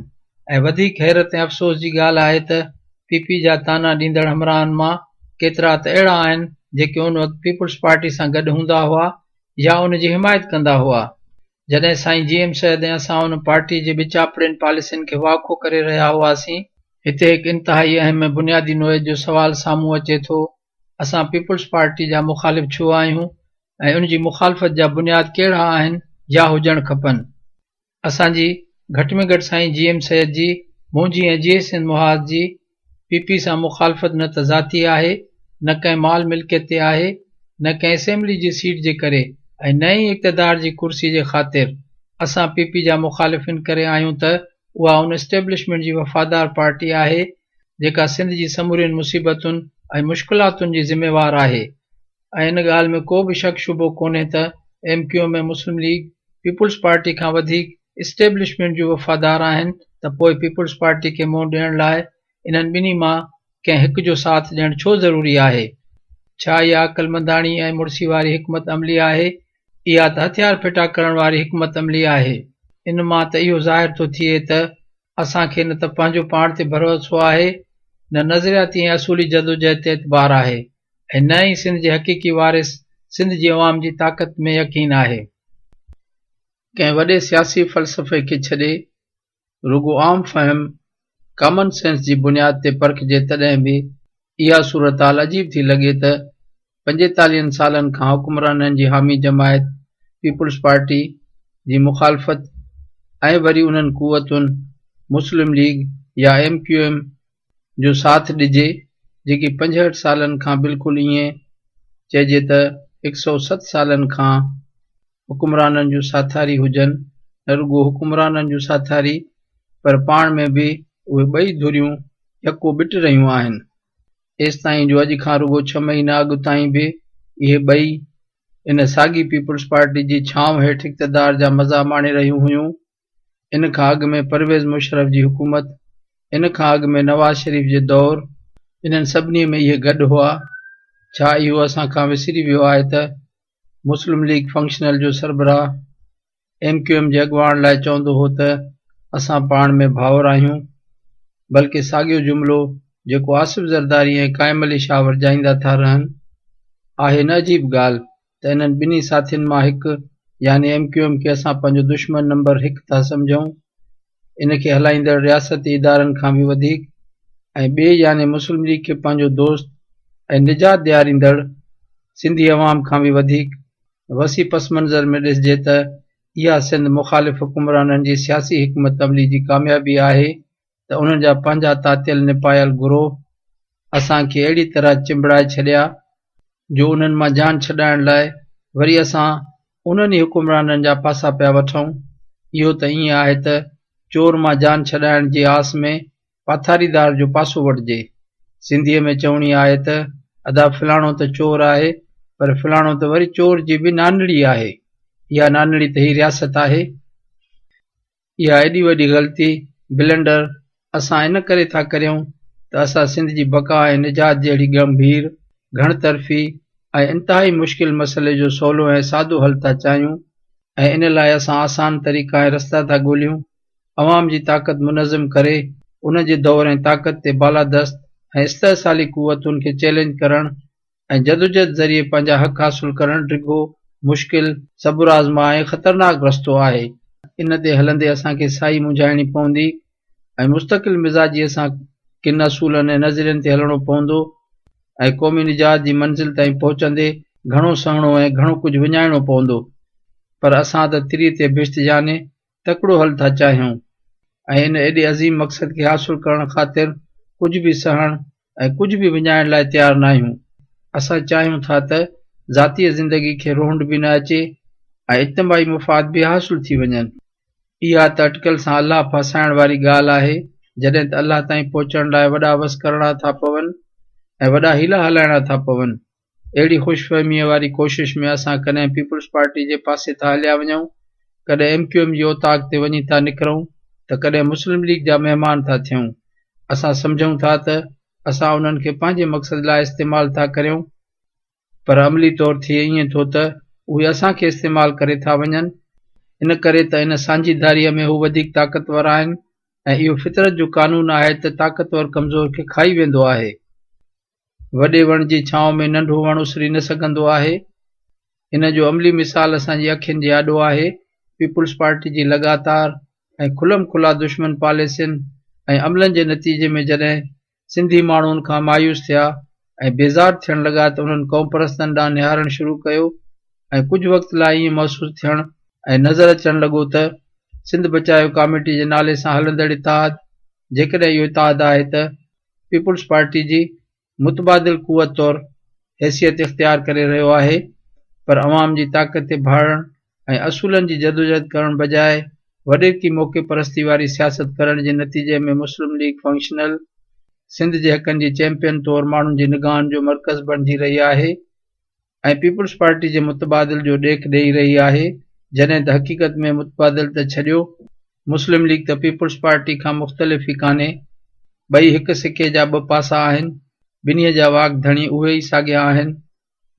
۽ وڌيڪ حيرت ۽ افسوس جي ڳالهه آهي ته پي پي جا طعنا ڏيندڙ همراهن مان ڪيترا ته اهڙا آهن جيڪي ان وقت پيپلز پارٽي سان گڏ هوندا هئا يا ان جي حمايت ڪندا هئا. جڏهن سائين جي ايم سيد ۽ اسان ان پارٽي جي ٻچاپڙين پاليسين کي واکو ڪري رهيا هئاسين، هتي هڪ انتهائي اهم ۽ بنيادي نوعيت جو سوال سامهون اچي ٿو، اسان پيپلز پارٽي جا مخالف ڇو آهيون ۽ ان جي مخالفت جا بنياد ڪهڙا آهن يا هجڻ کپن؟ اسان جي، گهٽ ۾ گهٽ سائين جي ايم سيد جي، منهنجي ۽ جيئي سنڌ محاذ جي، پي پي سان مخالفت نه ته ذاتي آهي، نه ڪنهن مال ملڪيت تي آهي، نه ڪنهن اسيمبلي جي سيٽ جي ڪري ۽ نه ئي اقتدار جي ڪرسي جي خاطر. اسان پي پي جا مخالف ان ڪري آهيون ته اها ان اسٽيبلشمينٽ جي وفادار پارٽي آهي، جيڪا سنڌ جي سمورين مصيبتن ۽ مشڪلاتن جي ذميوار آهي ۽ ان ڳالهه ۾ ڪو به شڪ شبهو ڪونهي ته M Q M ۽ Muslim League Peoples Party کان وڌيڪ اسٽيبلشمينٽ جون وفادار آهن ته پوء پيپلز پارٽي کي منهن ڏيڻ لاء انهن ٻنهي مان ڪنهن هڪ جو ساٿ ڏيڻ ڇو ضروري آهي؟ ڇا اها عقلمنداڻي ۽ مڙسي واري حڪمت عملي آهي؟ اها ته هٿيار ڦٽا ڪرڻ واري حڪمت عملي آهي. ان مان ته اهو ظاهر ٿو ٿئي ته اسان کي نه ته پنهنجو پاڻ تي ڀروسو آهي، نه نظرياتي ۽ اصولي جدوجهد تي اعتبار آهي ۽ نه ئي سنڌ جي حقيقي وارث سنڌ جي عوام جي طاقت ۾ يقين آهي. ڪنهن وڏي سياسي فلسفي کي ڇڏي رڳو عام فهم Common Sense جي بنياد تي پرکجي تڏهن به اها صورتحال عجيب ٿي لڳي ته پنجيتاليهن سالن کان حڪمرانن جي حامي جماعت پيپلز پارٽي جي مخالفت ۽ وري انهن قوتن مسلم ليگ يا ايم ڪيو ايم جو ساٿ ڏجي جيڪي 65 سالن کان بلڪل ائين چئجي ته هڪ سئو ست سالن کان حڪمرانن جون ساٿاري هجن، نه رڳو حڪمرانن جون ساٿاري پر پاڻ ۾ به اهي ٻئي ڌريون يڪو ٻٽ رهيون آهن. ايستائين جو اڄ کان رڳو ڇهه مهينا اڳ تائين به اهي ٻئي ان ساڳي پيپلز پارٽي جي ڇانو هيٺ اقتدار جا مزا ماڻي رهيون هيون. ان کان اڳ ۾ پرويز مشرف جي حڪومت، ان کان اڳ ۾ نواز شريف جي دور، انهن سڀني ۾ اهي گڏ هئا. ڇا اهو اسان کان وسري ويو آهي ته مسلم ليگ فنڪشنل جو سربراهه ايم ڪيو ايم جي اڳواڻ لاء چوندو هو ته اسان پاڻ ۾ ڀائر آهيون بلڪه ساڳيو جملو جيڪو آصف زرداري ۽ قائم علي شاهه ورجائيندا ٿا رهن. آهي نه عجيب ڳالهه ته انهن ٻنهي ساٿين مان هڪ يعني ايم ڪيو ايم کي اسان پنهنجو دشمن نمبر هڪ ٿا سمجهون، ان کي هلائيندڙ رياستي ادارن کان به وڌيڪ ۽ ٻئي يعني مسلم ليگ کي پنهنجو دوست ۽ نجات ڏياريندڙ سنڌي عوام کان به وڌيڪ. وسيع پس منظر ۾ ڏسجي ته اها سنڌ مخالف حڪمرانن جي سياسي حڪمت عملي جي ڪاميابي آهي ته انهن جا پنهنجا تاتيل نپايل گروهه اسان کي اهڙي طرح چنبڙائي ڇڏيا جو انهن مان جان ڇڏائڻ لاء وري اسان انهن ئي حڪمرانن جا پاسا پيا وٺون. اهو ته ائين آهي ته چور مان جان ڇڏائڻ جي آس ۾ پاٿاريدار جو پاسو وٺجي. سنڌيء ۾ چوڻي آهي ته ادا فلاڻو ته چور آهي پر فلاڻو ته وري چور جي به نانڙي آهي. اها نانڙي ته هي رياست آهي. اها ايڏي وڏي غلطي، Blunder، اسان ان ڪري ٿا ڪريون ته اسان سنڌ جي بقا ۽ نجات جهڙي ڳنڀير، گهڻ طرفي ۽ انتهائي مشڪل مسئلي جو سولو ۽ سادو حل ٿا چاهيون ۽ ان لاء اسان آسان طريقا ۽ رستا ٿا ڳوليون. عوام جي طاقت منظم ڪري ان جي دور ۽ طاقت تي بالادست ۽ استحصالي قوتن کي چئلينج ڪرڻ ۽ جدوجهد ذريعي پنهنجا حق حاصل ڪرڻ ڊگهو، مشڪل، صبر آزما ۽ خطرناڪ رستو آهي. ان تي هلندي اسان کي سائي منجهائڻي پوندي ۽ مستقل مزاجيء سان ڪن اصولن ۽ نظرين تي هلڻو پوندو ۽ قومي نجات جي منزل تائين پهچندي گهڻو سهڻو ۽ گهڻو ڪجهه وڃائڻو پوندو پر اسان ته تري تي بهشت يعني تڪڙو حل ٿا چاهيون ۽ ان ايڏي عظيم مقصد کي حاصل ڪرڻ خاطر ڪجهه به سهڻ ۽ ڪجهه به وڃائڻ لاء تيار ناهيون. اسان چاهيون ٿا ته ذاتيء زندگي کي رهنڊ به نه اچي ۽ اجتماعي مفاد به حاصل ٿي وڃن. اها ته اٽڪل سان الله ڦاسائڻ واري ڳالهه آهي. جڏهن ته الله تائين پهچڻ لاء وڏا وس ڪرڻا ٿا پون ۽ وڏا حيلا هلائڻا ٿا پون. اهڙي خوشفهميء واري ڪوشش ۾ اسان ڪڏهن پيپلز پارٽي جي پاسي ٿا هليا وڃون، ڪڏهن ايم ڪيو ايم جي اوطاق تي وڃي ٿا نڪرون ته ڪڏهن مسلم ليگ جا مهمان ٿا ٿيون. اسان سمجهون ٿا ته اسان انهن کي پنهنجي مقصد لاء استعمال ٿا ڪريون، پر عملي طور ٿئي ائين ٿو ته اهي اسان کي استعمال ڪري ٿا وڃن، ان ڪري ته ان سانجهيداريء ۾ هو وڌيڪ طاقتور آهن ۽ اهو فطرت جو قانون آهي ته طاقتور ڪمزور کي کائي ويندو آهي. وڏي وڻ جي ڇانو ۾ ننڍو وڻ اسري نه سگهندو آهي. ان جو عملي مثال اسان جي اکين جي آڏو آهي. پيپلز پارٽي جي لڳاتار ۽ کلم کلا دشمن پاليسين ۽ عملن جي نتيجي ۾ جڏهن سنڌي ماڻهو ان کان مايوس ٿيا ۽ بيزار ٿيڻ لڳا ته انهن قومپرستن ڏانهن نهارڻ شروع ڪيو ۽ ڪجهه وقت لاء ائين محسوس ٿيڻ ۽ نظر اچڻ لڳو ته سنڌ بچايو ڪاميٽي جي نالي سان هلندڙ اتحاد جيڪڏهن اهو اتحاد آهي ته پيپلز پارٽي جي متبادل قوت طور حيثيت اختيار ڪري رهيو آهي پر عوام جي طاقت تي ڀاڙڻ ۽ اصولن جي جدوجهد ڪرڻ بجاء وڏيرڪي موقعي پرستي واري سياست ڪرڻ جي نتيجي ۾ مسلم ليگ فنڪشنل سنڌ جي حقن جي چيمپيئن طور ماڻهن جي نگاهن جو مرڪز بڻجي رهي آهي ۽ پيپلز پارٽي جي متبادل جو ڏيک ڏئي رهي آهي جڏهن ته حقيقت ۾ متبادل ته ڇڏيو مسلم ليگ ته پيپلز پارٽي کان مختلف ئي ڪانهي ٻئي هڪ سڪي جا ٻه پاسا آهن ٻنهي جا واڳ ڌڻي اهي ئي ساڳيا آهن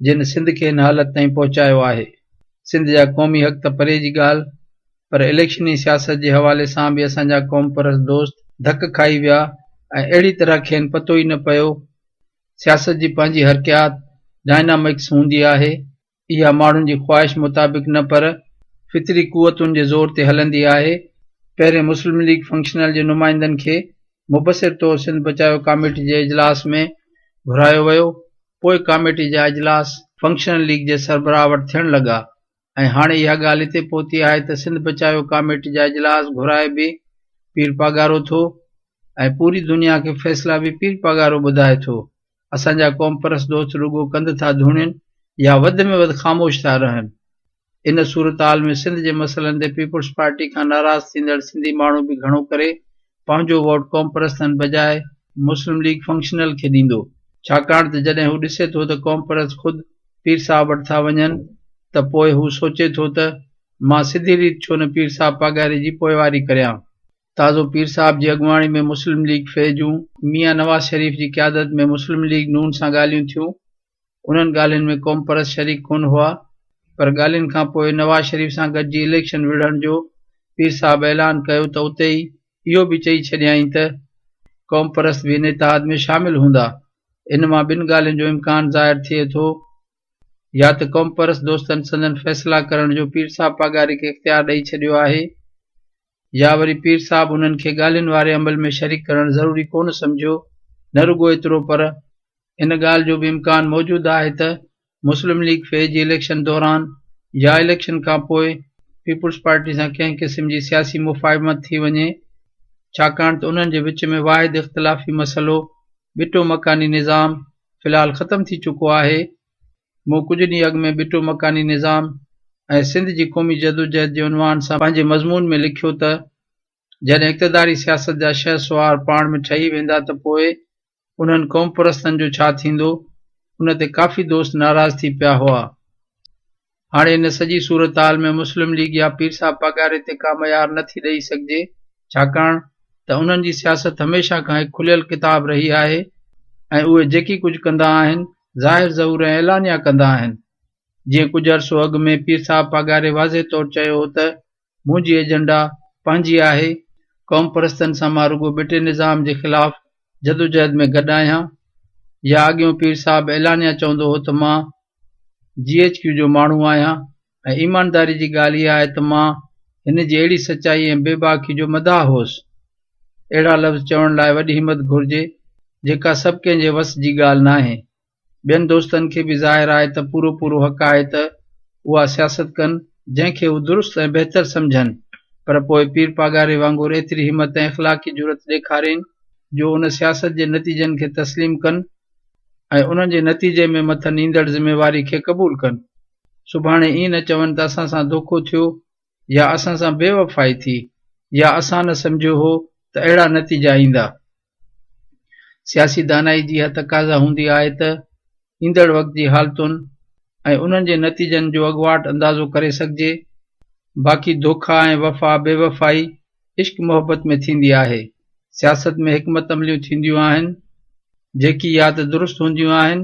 جن سنڌ کي هن حالت تائين پهچايو آهي سنڌ جا قومي حق ته پري جي ڳالهه پر اليڪشني سياست جي حوالي سان به اسان جا قومپرست دوست ڌڪ کائي ويا ۽ اهڙي طرح کين پتو ئي نه پيو سياست جي پنهنجي حرڪيات، Dynamics، هوندي آهي. اها ماڻهن جي خواهش مطابق نه پر فطري قوتن جي زور تي هلندي آهي. پهرين مسلم ليگ فنڪشنل جي نمائندن کي مبصر طور سنڌ بچايو ڪاميٽي جي اجلاس ۾ گهرايو ويو، پوء ڪاميٽي جا اجلاس فنڪشنل ليگ جي سربراهه وٽ ٿيڻ لڳا ۽ هاڻي اها ڳالهه هتي پهتي آهي ته سنڌ بچايو ڪاميٽي جا اجلاس گهرائي به پير پاڳارو ٿو ۽ پوري دنيا کي فيصلا به پير پاڳارو ٻڌائي ٿو. اسان جا قومپرست دوست رڳو ڪنڌ ٿا ڌوڻين يا وڌ ۾ وڌ خاموش ٿا رهن. ان صورتحال ۾ سنڌ جي مسئلن تي پيپلز پارٽي کان ناراض ٿيندڙ سنڌي ماڻهو به گهڻو ڪري پنهنجو ووٽ قومپرستن بجاء مسلم ليگ فنڪشنل کي ڏيندو، ڇاڪاڻ ته جڏهن هو ڏسي ٿو ته قومپرست خود پير صاحب وٽ ٿا وڃن ته پوء هو سوچي ٿو ته مان سڌي ريت ڇو نه پير صاحب پاڳاري جي پوئواري ڪريان. تازو پير صاحب جي اڳواڻي ۾ مسلم ليگ ف جون ميان نواز شريف جي قيادت ۾ مسلم ليگ نون سان ڳالهيون ٿيون، انهن ڳالهين ۾ قومپرست شريڪ ڪونه هئا پر ڳالهين کان پوء نواز شريف سان گڏجي اليڪشن وڙهڻ جو پير صاحب اعلان ڪيو ته اتي ئي اهو به چئي ڇڏيائين ته قومپرست به ان اتحاد ۾ شامل هوندا. ان مان ٻن ڳالهين جو امڪان ظاهر ٿئي ٿو يا ته قومپرست دوستن سندن فيصلا ڪرڻ جو پير صاحب پاڳاري کي اختيار ڏئي ڇڏيو آهي يا وري پير صاحب انهن کي ڳالهين واري عمل ۾ شريڪ ڪرڻ ضروري ڪونه سمجهيو نه رڳو ايترو پر ان ڳالهه جو به امڪان موجود آهي ته مسلم ليگ ف جي اليڪشن دوران يا اليڪشن کانپوء پيپلز پارٽي سان ڪنهن قسم جي سياسي مفاهمت ٿي وڃي ڇاڪاڻ ته انهن جي وچ ۾ واحد اختلافي مسئلو ٻٽو مڪاني نظام في الحال ختم ٿي چڪو آهي. مون ڪجهه ڏينهن اڳ ۾ ٻٽو مڪاني نظام ۽ سنڌ جي قومي جدوجهد جي عنوان سان پنهنجي مضمون ۾ لکيو ته جڏهن اقتداري سياست جا شهسوار پاڻ ۾ ٺهي ويندا ته پوء انهن قومپرستن جو ڇا ٿيندو؟ ان تي ڪافي دوست ناراض ٿي پيا هئا. هاڻي ان سڄي صورتحال ۾ مسلم ليگ يا پير صاحب پاڳاري تي ڪا ميار نه ٿي ڏئي سگهجي، ڇاڪاڻ ته انهن جي سياست هميشه کان هڪ کليل ڪتاب رهي آهي ۽ اهي جيڪي ڪجهه ڪندا آهن، ظاهر ظهور ۽ اعلانيه ڪندا آهن. جيئن ڪجهه عرصو اڳ ۾ پير صاحب پاڳاري واضح طور چيو هو ته منهنجي ايجنڊا پنهنجي آهي، قومپرستن سان مان رڳو ٻٽي نظام جي خلاف جدوجهد ۾ گڏ آهيان يا اڳيون پير صاحب اعلانيه چوندو هو ته مان جي ايڇ ڪيو جو ماڻهو آهيان ۽ ايمانداري جي ڳالهه اها آهي ته مان هن جي اهڙي سچائي ۽ بيباڪي جو مداح هوس. اهڙا لفظ چوڻ لاء وڏي همت گهرجي جيڪا سڀ ڪنهن جي وس جي ڳالهه ناهي. ٻين دوستن کي به ظاهر آهي ته پورو پورو حق آهي ته اها سياست ڪن جنهن کي هو درست ۽ بهتر سمجهن پر پوء پير پاڳاري وانگر ايتري همت ۽ اخلاقي جرئت ڏيکارين جو ان سياست جي نتيجن کي تسليم ڪن ۽ انهن جي نتيجي ۾ مٿن ايندڙ ذميواري کي قبول ڪن. سڀاڻي ائين نه چون ته اسان سان دوکو ٿيو يا اسان سان بيوفائي ٿي يا اسان نه سمجهيو هو ته اهڙا نتيجا ايندا. سياسي دانائي جي اها تقاضا هوندي آهي ته ايندڙ وقت جي حالتن ۽ انهن جي نتيجن جو اڳواٽ اندازو ڪري سگهجي. باقي ڌوکا ۽ وفا بيوفائي عشق محبت ۾ ٿيندي آهي. سياست ۾ حڪمت عمليون ٿينديون آهن، جيڪي يا ته درست هونديون آهن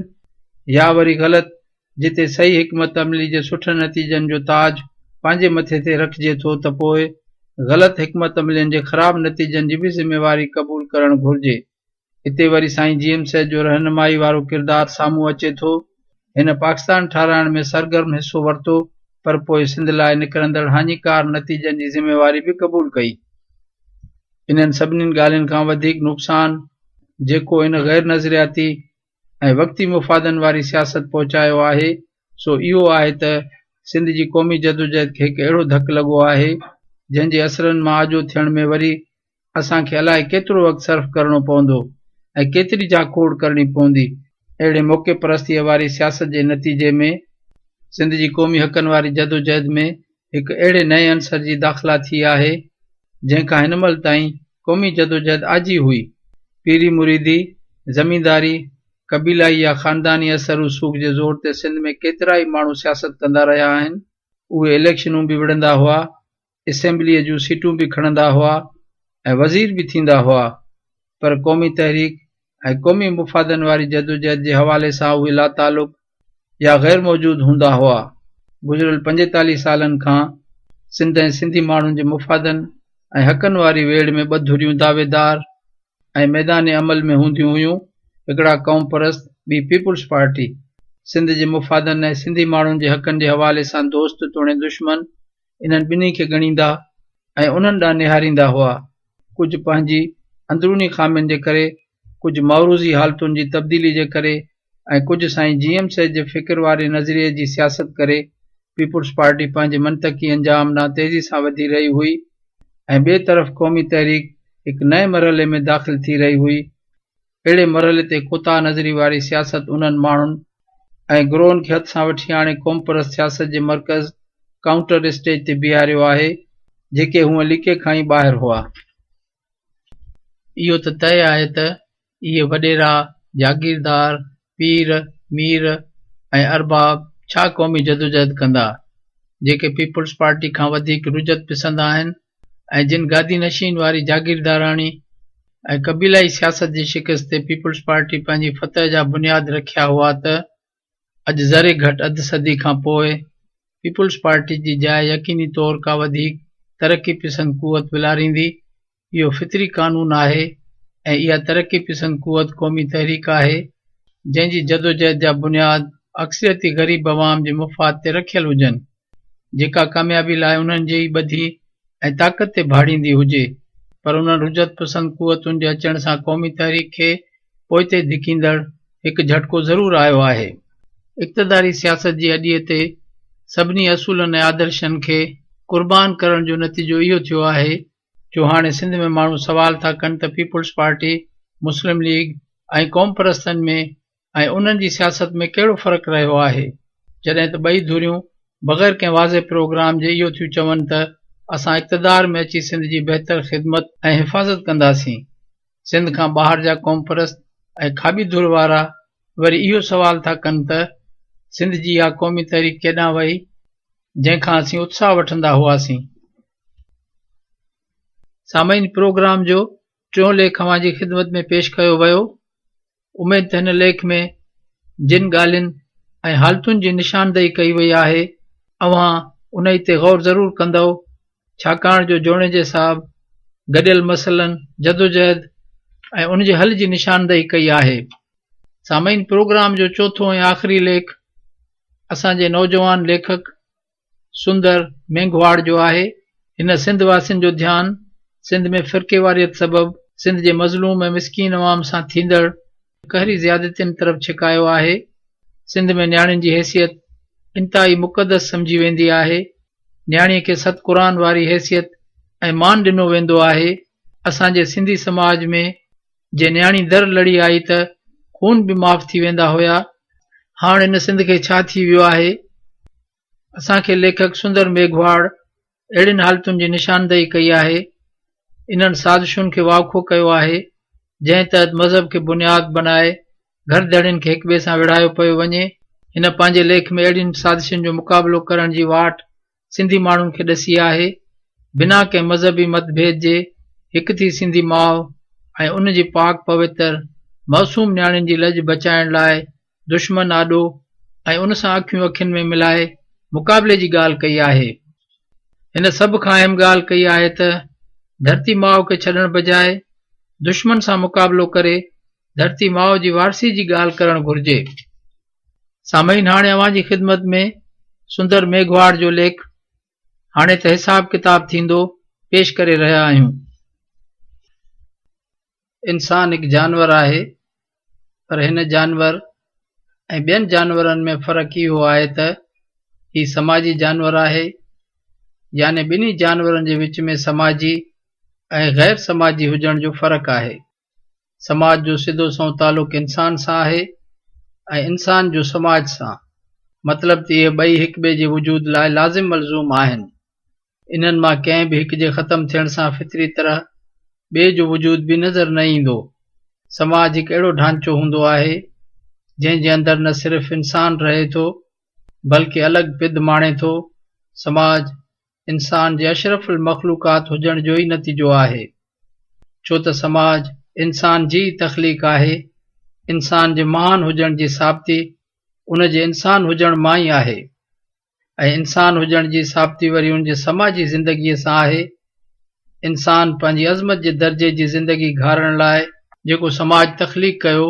يا وري غلط جتي صحيح حڪمت عملي جي سٺن نتيجن جو تاج پنهنجي مٿي تي رکجي ٿو ته پوء غلط حڪمت عملين جي خراب نتيجن جي به ذميواري قبول ڪرڻ گهرجي. اتي وري سائين جي ايم سيد جو رهنمائي وارو ڪردار سامهون اچي ٿو. هن پاڪستان ٺاهرائڻ ۾ سرگرم حصو ورتو پر پوء سنڌ لاء نڪرندڙ هاڃيڪار نتيجن جي ذميواري به قبول ڪئي. انهن سڀني ڳالهين کان وڌيڪ نقصان جيڪو ان غير نظرياتي ۽ وقتي مفادن واري سياست پهچايو آهي سو اهو آهي ته سنڌ جي قومي جدوجهد کي هڪ اهڙو ڌڪ لڳو آهي جنهن جي اثرن مان آجو ٿيڻ ۾ وري اسان کي الائي ڪيترو وقت صرف ڪرڻو پوندو ۽ ڪيتري جاکوڙ ڪرڻي پوندي. اهڙي موقعي پرستيء واري سياست جي نتيجي ۾ سنڌ جي قومي حقن واري جدوجهد ۾ هڪ اهڙي نئين عنصر جي داخلا ٿي آهي، جنهن کان هن مهل تائين قومي جدوجهد آجي هئي. پيري مريدي، زمينداري، قبيلائي يا خانداني اثر رسوخ جي زور تي سنڌ ۾ ڪيترائي ماڻهو سياست ڪندا رهيا آهن. اهي اليڪشنون به وڙهندا هئا، اسيمبليء جون سيٽون به کڻندا هئا ۽ وزير به ٿيندا هئا، پر قومي تحريڪ ۽ قومي مفادن واري جدوجهد جي حوالي سان اهي لاتعلق يا غير موجود هوندا هئا. گذريل 45 سالن کان سنڌ ۽ سنڌي ماڻهن جي مفادن ۽ حقن واري ويڙهه ۾ ٻه ڌريون دعويدار ۽ ميدان عمل ۾ هونديون هيون، هڪڙا قوم پرست، ٻي پيپلز پارٽي. سنڌ جي مفادن ۽ سنڌي ماڻهن جي حقن جي حوالي سان دوست توڻي دشمن انهن ٻنهي کي ڳڻيندا ۽ انهن ڏانهن نهاريندا هئا. ڪجهه پنهنجي اندروني خامين جي ڪري، ڪجهه معروضي حالتن جي تبديلي جي ڪري ۽ ڪجهه سائين جي ايم سيد جي فڪر واري نظريي جي سياست ڪري پيپلز پارٽي پنهنجي منطقي انجام ڏانهن تيزي سان وڌي رهي هئي ۽ ٻئي طرف قومي تحريڪ هڪ نئين مرحلي ۾ داخل ٿي رهي هئي. اهڙي مرحلي تي ڪوتاهه نظري واري سياست انهن ماڻهن ۽ گروهن کي هٿ سان وٺي آڻي قومپرست سياست جي مرڪز ڪائونٽر اسٽيج تي بيهاريو آهي، جيڪي هونء ليڪي کان ئي ٻاهر هئا. اهو ته طئي آهي ته اهي وڏيرا، جاگيردار، پير، مير ۽ ارباب ڇا قومي جدوجهد ڪندا، جيڪي پيپلز پارٽي کان وڌيڪ رجعت پسند آهن ۽ جن گادي نشين واري جاگيرداراڻي ۽ قبيلائي سياست جي شڪست تي پيپلز پارٽي پنهنجي فتح جا بنياد رکيا هئا ته اڄ ذري گهٽ اڌ صدي کان پوء پيپلز پارٽي جي جاء يقيني طور ڪا وڌيڪ ترقي پسند قوت ولاريندي، اهو فطري قانون آهي ۽ اها ترقي پسند قوت قومي تحريڪ آهي، جنهن جي جدوجهد جا بنياد اڪثريتي غريب عوام جي مفاد تي رکيل هجن. جيڪا ڪاميابي لاء انهن جي ئي ٻڌي ۽ طاقت تي ڀاڙيندي هجي پر انهن رجعت پسند قوتن جي اچڻ سان قومي تحريڪ کي پوئتي ڌڪيندڙ هڪ جهٽڪو ضرور آيو آهي. اقتداري سياست جي اڏيء تي سڀني اصولن ۽ آدرشن کي قربان ڪرڻ جو نتيجو اهو ٿيو آهي جو هاڻي سنڌ ۾ ماڻهو سوال ٿا ڪن ته پيپلز پارٽي، مسلم ليگ ۽ قومپرستن ۾ ۽ انهن جي سياست ۾ ڪهڙو فرق رهيو آهي؟ جڏهن ته ٻئي ڌريون بغير ڪنهن واضح پروگرام جي اهو ٿيون چون ته اسان اقتدار ۾ اچي سنڌ جي بهتر خدمت ۽ حفاظت ڪنداسين. سنڌ کان ٻاهر جا قومپرست ۽ کاٻي ڌر وارا وري اهو سوال ٿا ڪن ته سنڌ جي اها قومي تحريڪ ڪيڏانهن وئي جنهن کان اسين اتساهه وٺندا هئاسين؟ سامعين پروگرام جو ٽيون ليک اوهان جي خدمت ۾ پيش ڪيو ويو. اميد ته هن ليک ۾ جن ڳالهين ۽ حالتن جي نشاندهي ڪئي وئي آهي، اوهان انهي تي غور ضرور ڪندؤ، ڇاڪاڻ جو جوڻيجي صاحب گڏيل مسئلن، جدوجهد ۽ ان جي حل جي نشاندهي ڪئي آهي. سامعين پروگرام جو چوٿون ۽ آخري ليک اسان جي نوجوان ليکڪ سندر مينگهواڙ جو آهي. هن سنڌ واسين جو ڌيان سنڌ ۾ فرقيواريت سبب سنڌ جي مظلوم ۽ مسڪين عوام سان ٿيندڙ قهري زيادتين طرف ڇڪايو آهي. سنڌ ۾ نياڻين جي حيثيت انتهائي مقدس سمجهي ويندي آهي. نياڻيء کي ست قرآن واري حيثيت ۽ مان ڏنو ويندو آهي. اسان جي سنڌي سماج ۾ جي نياڻي در لڙي آئي ته خون به معاف ٿي ويندا هيا. هاڻ هن سنڌ کي ڇا ٿي ويو آهي؟ اسان کي ليکڪ سندر ميگهواڙ اهڙين حالتن جي نشاندهي ڪئي آهي. انهن سازشن کي واکو ڪيو آهي، جنهن تحت مذهب کي بنياد بنائي گهر ڌڻين کي هڪٻئي سان وڙهايو پيو وڃي. هن پنهنجي ليک ۾ اهڙين سازشن جو مقابلو ڪرڻ جي واٽ سنڌي ماڻهن کي ڏسي آهي. بنا ڪنهن مذهبي مت ڀيد جي هڪ ٿي سنڌي ماء ۽ ان جي پاڪ پوتر معصوم نياڻين جي لڄ بچائڻ لاء دشمن آڏو ۽ ان سان اکيون اکين ۾ ملائي مقابلي جي ڳالهه ڪئي آهي. هن سڀ کان اهم ڳالهه ڪئي آهي ته ڌرتي ماء کي ڇڏڻ بجاء دشمن سان مقابلو ڪري ڌرتي ماء جي وارثي جي ڳالهه ڪرڻ گهرجي. سامعين هاڻي اوهان جي خدمت ۾ سندر ميگهواڙ جو ليک هاڻي ته حساب ڪتاب ٿيندو پيش ڪري رهيا آهيون. انسان هڪ جانور آهي پر هن جانور ۽ ٻين جانورن ۾ فرق اهو آهي ته هي سماجي جانور آهي يعني ٻنهي جانورن جي وچ ۾ سماجي ۽ غير سماجي هجڻ جو فرق آهي. سماج جو سڌو سنئون تعلق انسان سان آهي ۽ انسان جو سماج سان، مطلب ته اهي ٻئي هڪٻئي جي وجود لاء لازم ملزوم آهن. انهن مان ڪنهن به هڪ جي ختم ٿيڻ سان فطري طرح ٻئي جو وجود به نظر نه ايندو. سماج هڪ اهڙو ڍانچو هوندو آهي، جنهن جي اندر نه صرف انسان رهي ٿو، بلڪه الڳ پد ماڻي ٿو. سماج انسان جي اشرف المخلوقات هجڻ جو ئي نتيجو آهي. ڇو ته سماج انسان جي ئي تخليق آهي. انسان جي مهان هجڻ جي ثابتي ان جي انسان هجڻ مان ئي آهي. ۽ انسان هجڻ جي ثابتي وري ان جي سماجي زندگيء سان آهي. انسان پنهنجي عظمت جي درجي جي زندگي گهارڻ لاء جيڪو سماج تخليق ڪيو،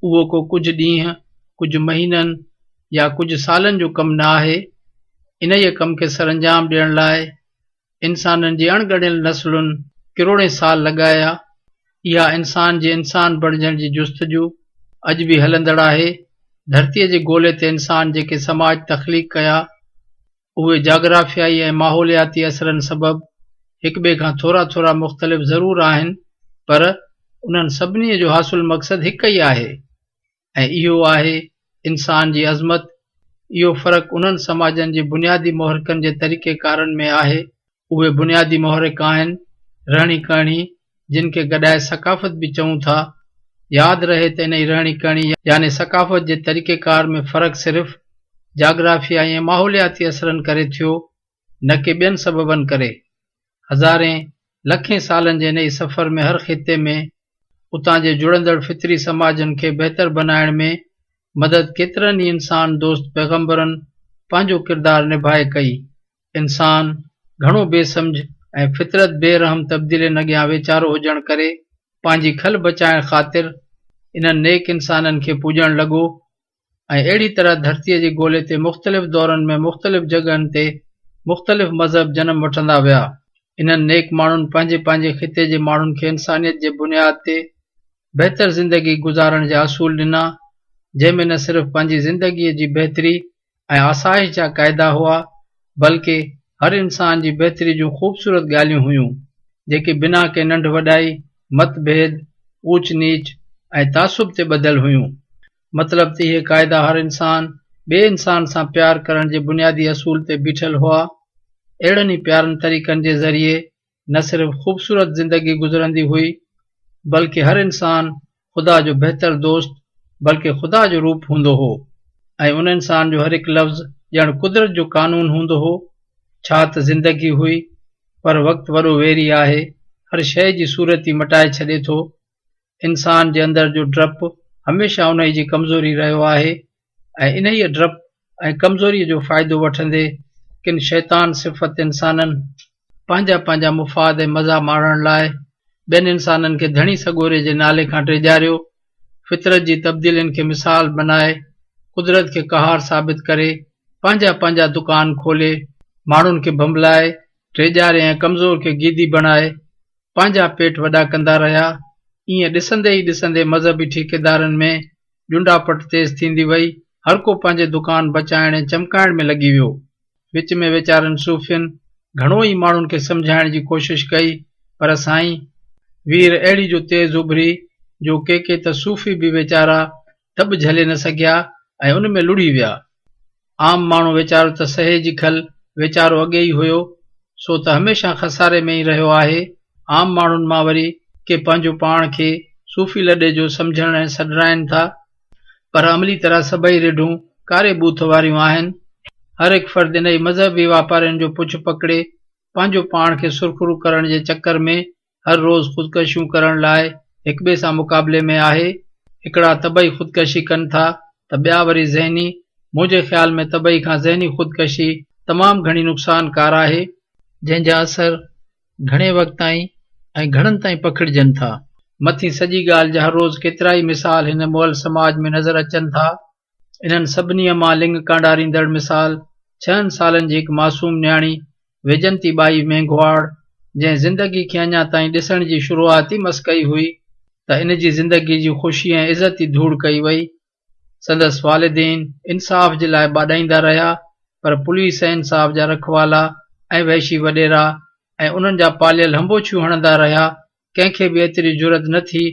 اهو ڪو ڪجهه ڏينهن، ڪجهه مهينن يا ڪجهه سالن جو ڪم نه آهي. انهيء ڪم کي سرانجام ڏيڻ لاء انسانن جي اڻ ڳڻيل نسلن ڪروڙين سال لڳايا. اها انسان جي انسان بڻجڻ جي جستجو اڄ به هلندڙ آهي. ڌرتيء جي گولي تي انسان جيڪي سماج تخليق ڪيا، اهي جاگرافيائي ۽ ماحولياتي اثرن سبب هڪٻئي کان ٿورا ٿورا مختلف ضرور آهن، پر انهن سڀني جو حاصل مقصد هڪ ئي آهي. ۽ اهو آهي انسان جي عظمت. اهو فرق انهن سماجن جي بنيادي محرڪن جي طريقي ڪارن ۾ آهي. اهي بنيادي محرڪ آهن، رهڻي ڪهڻي، جن کي گڏائي ثقافت به چئون ٿا. ياد رهي ته انهي رهڻي ڪهڻي يعني ثقافت جي طريقي ڪار ۾ فرق صرف جاگرافيائي ۽ ماحولياتي اثرن ڪري ٿيو، نه ڪي ٻين سببن ڪري. هزارين، لکين سالن جي انهي سفر ۾ هر خطي ۾ اتان جي جڙندڙ فطري سماجن کي بهتر بنائڻ ۾ مدد ڪيترن ئي انسان دوست پيغمبرن پنهنجو ڪردار نڀائي ڪئي. انسان گهڻو بي سمجهه ۽ فطرت بي رحم تبديلين اڳيان ويچارو هجڻ ڪري پنهنجي کل بچائڻ خاطر انهن نيڪ انسانن کي پوڄڻ لڳو ۽ اهڙي طرح ڌرتيء جي گولي تي مختلف دورن ۾ مختلف جڳهن تي مختلف مذهب جنم وٺندا ويا. انهن نيڪ ماڻهن پنهنجي پنهنجي خطي جي ماڻهن کي انسانيت جي بنياد تي بهتر زندگي گذارڻ جا اصول ڏنا، جنهن ۾ نه صرف پنهنجي زندگيء جي بهتري ۽ آسائش جا قاعدا هئا، بلڪه هر انسان جي بهتري جون خوبصورت ڳالهيون هيون، جيڪي بنا ڪنهن ننڍ وڏائي، مت ڀيد، اوچ نيچ ۽ تعصب تي ٻڌل هيون. مطلب ته اهي قاعدا هر انسان ٻئي انسان سان پيار ڪرڻ جي بنيادي اصول تي بيٺل هئا. اهڙن ئي پيارن طريقن جي ذريعي نه صرف خوبصورت زندگي گذرندي هئي، بلڪه هر انسان خدا جو بهتر دوست بلڪه خدا جو روپ هوندو هو ۽ ان انسان جو هر هڪ لفظ ڄڻ قدرت جو قانون هوندو هو. ڇا ته زندگي هئي، پر وقت وڏو ويري آهي، هر شيء جي صورت ئي مٽائي ڇڏي ٿو. انسان جي اندر جو ڊپ هميشه انهيء جي ڪمزوري رهيو آهي ۽ انهيء ڊپ ۽ ڪمزوريء جو فائدو وٺندي ڪن شيطان صفت انسانن پنهنجا پنهنجا مفاد ۽ مزا ماڻڻ لاء ٻين انسانن کي ڌڻي سڳوري جي نالي کان ڊيڄاريو، فطرت جي تبديلين کي مثال بنائي قدرت کي قهار ثابت ڪري پنهنجا پنهنجا دڪان کولي ماڻهن کي ڀنڀلائي، ڊيڄاري ۽ ڪمزور کي گيدي بڻائي پنهنجا پيٽ وڏا ڪندا رهيا. ايئن ڏسندي ئي ڏسندي مذهبي ٺيڪيدارن ۾ ڄنڊا پٽ تيز ٿيندي وئي. هر ڪو پنهنجي دڪان بچائڻ ۽ چمڪائڻ ۾ لڳي ويو. وچ ۾ ويچارن صوفين گهڻو ئي ماڻهن کي سمجهائڻ جي ڪوشش ڪئي پر سائين وير اهڙي جو تيز اڀري جو ڪي ڪي ته صوفي به ويچارا دٻ جهلي نه سگهيا ۽ ان ۾ لڙهي ويا. عام ماڻهو ويچارو ته سهي جي کل ويچارو اڳي ئي هيو، سو ته هميشه خساري ۾ ئي رهيو آهي. عام ماڻهن مان وري ڪي پنهنجو پاڻ کي صوفي لڏي جو سمجهڻ ۽ سڏرائين ٿا، پر عملي طرح سڀئي رڍون ڪاري ٻوٿ واريون آهن. هر هڪ فرد انهي مذهبي واپارين جو پڇ پڪڙي پنهنجو پاڻ کي سرخرو ڪرڻ جي چڪر ۾ هر روز خودڪشيون ڪرڻ لاء هڪٻئي سان مقابلي ۾ آهي. هڪڙا طبعي خودڪشي ڪن ٿا ته ٻيا وري ذهني. منهنجي خيال ۾ طبعي کان ذهني خودڪشي تمام گهڻي نقصانڪار آهي. جنهن جا اثر گهڻي وقت تائين ۽ گهڻن تائين پکڙجن ٿا. مٿين سڄي ڳالهه جا هر روز ڪيترائي مثال هن مئل سماج ۾ نظر اچن ٿا. انهن سڀنيء مان لڱ ڪانڊاريندڙ مثال ڇهن سالن جي هڪ معصوم نياڻي ويجنتي ٻائي مينگهواڙ جنهن زندگي کي اڃا تائين ڏسڻ جي شروعات ئي مس ڪئي هئي ته ان جي زندگي جي خوشي ۽ عزت ئي ڌوڙ ڪئي وئي. سندس والدين انصاف جي لاء ٻاڏائيندا رهيا پر پوليس ۽ انصاف جا رکوالا ۽ وحشي وڏيرا ۽ انهن جا پاليل هنبوڇيون هڻندا رهيا، ڪنهن کي به ايتري جرئت نه ٿي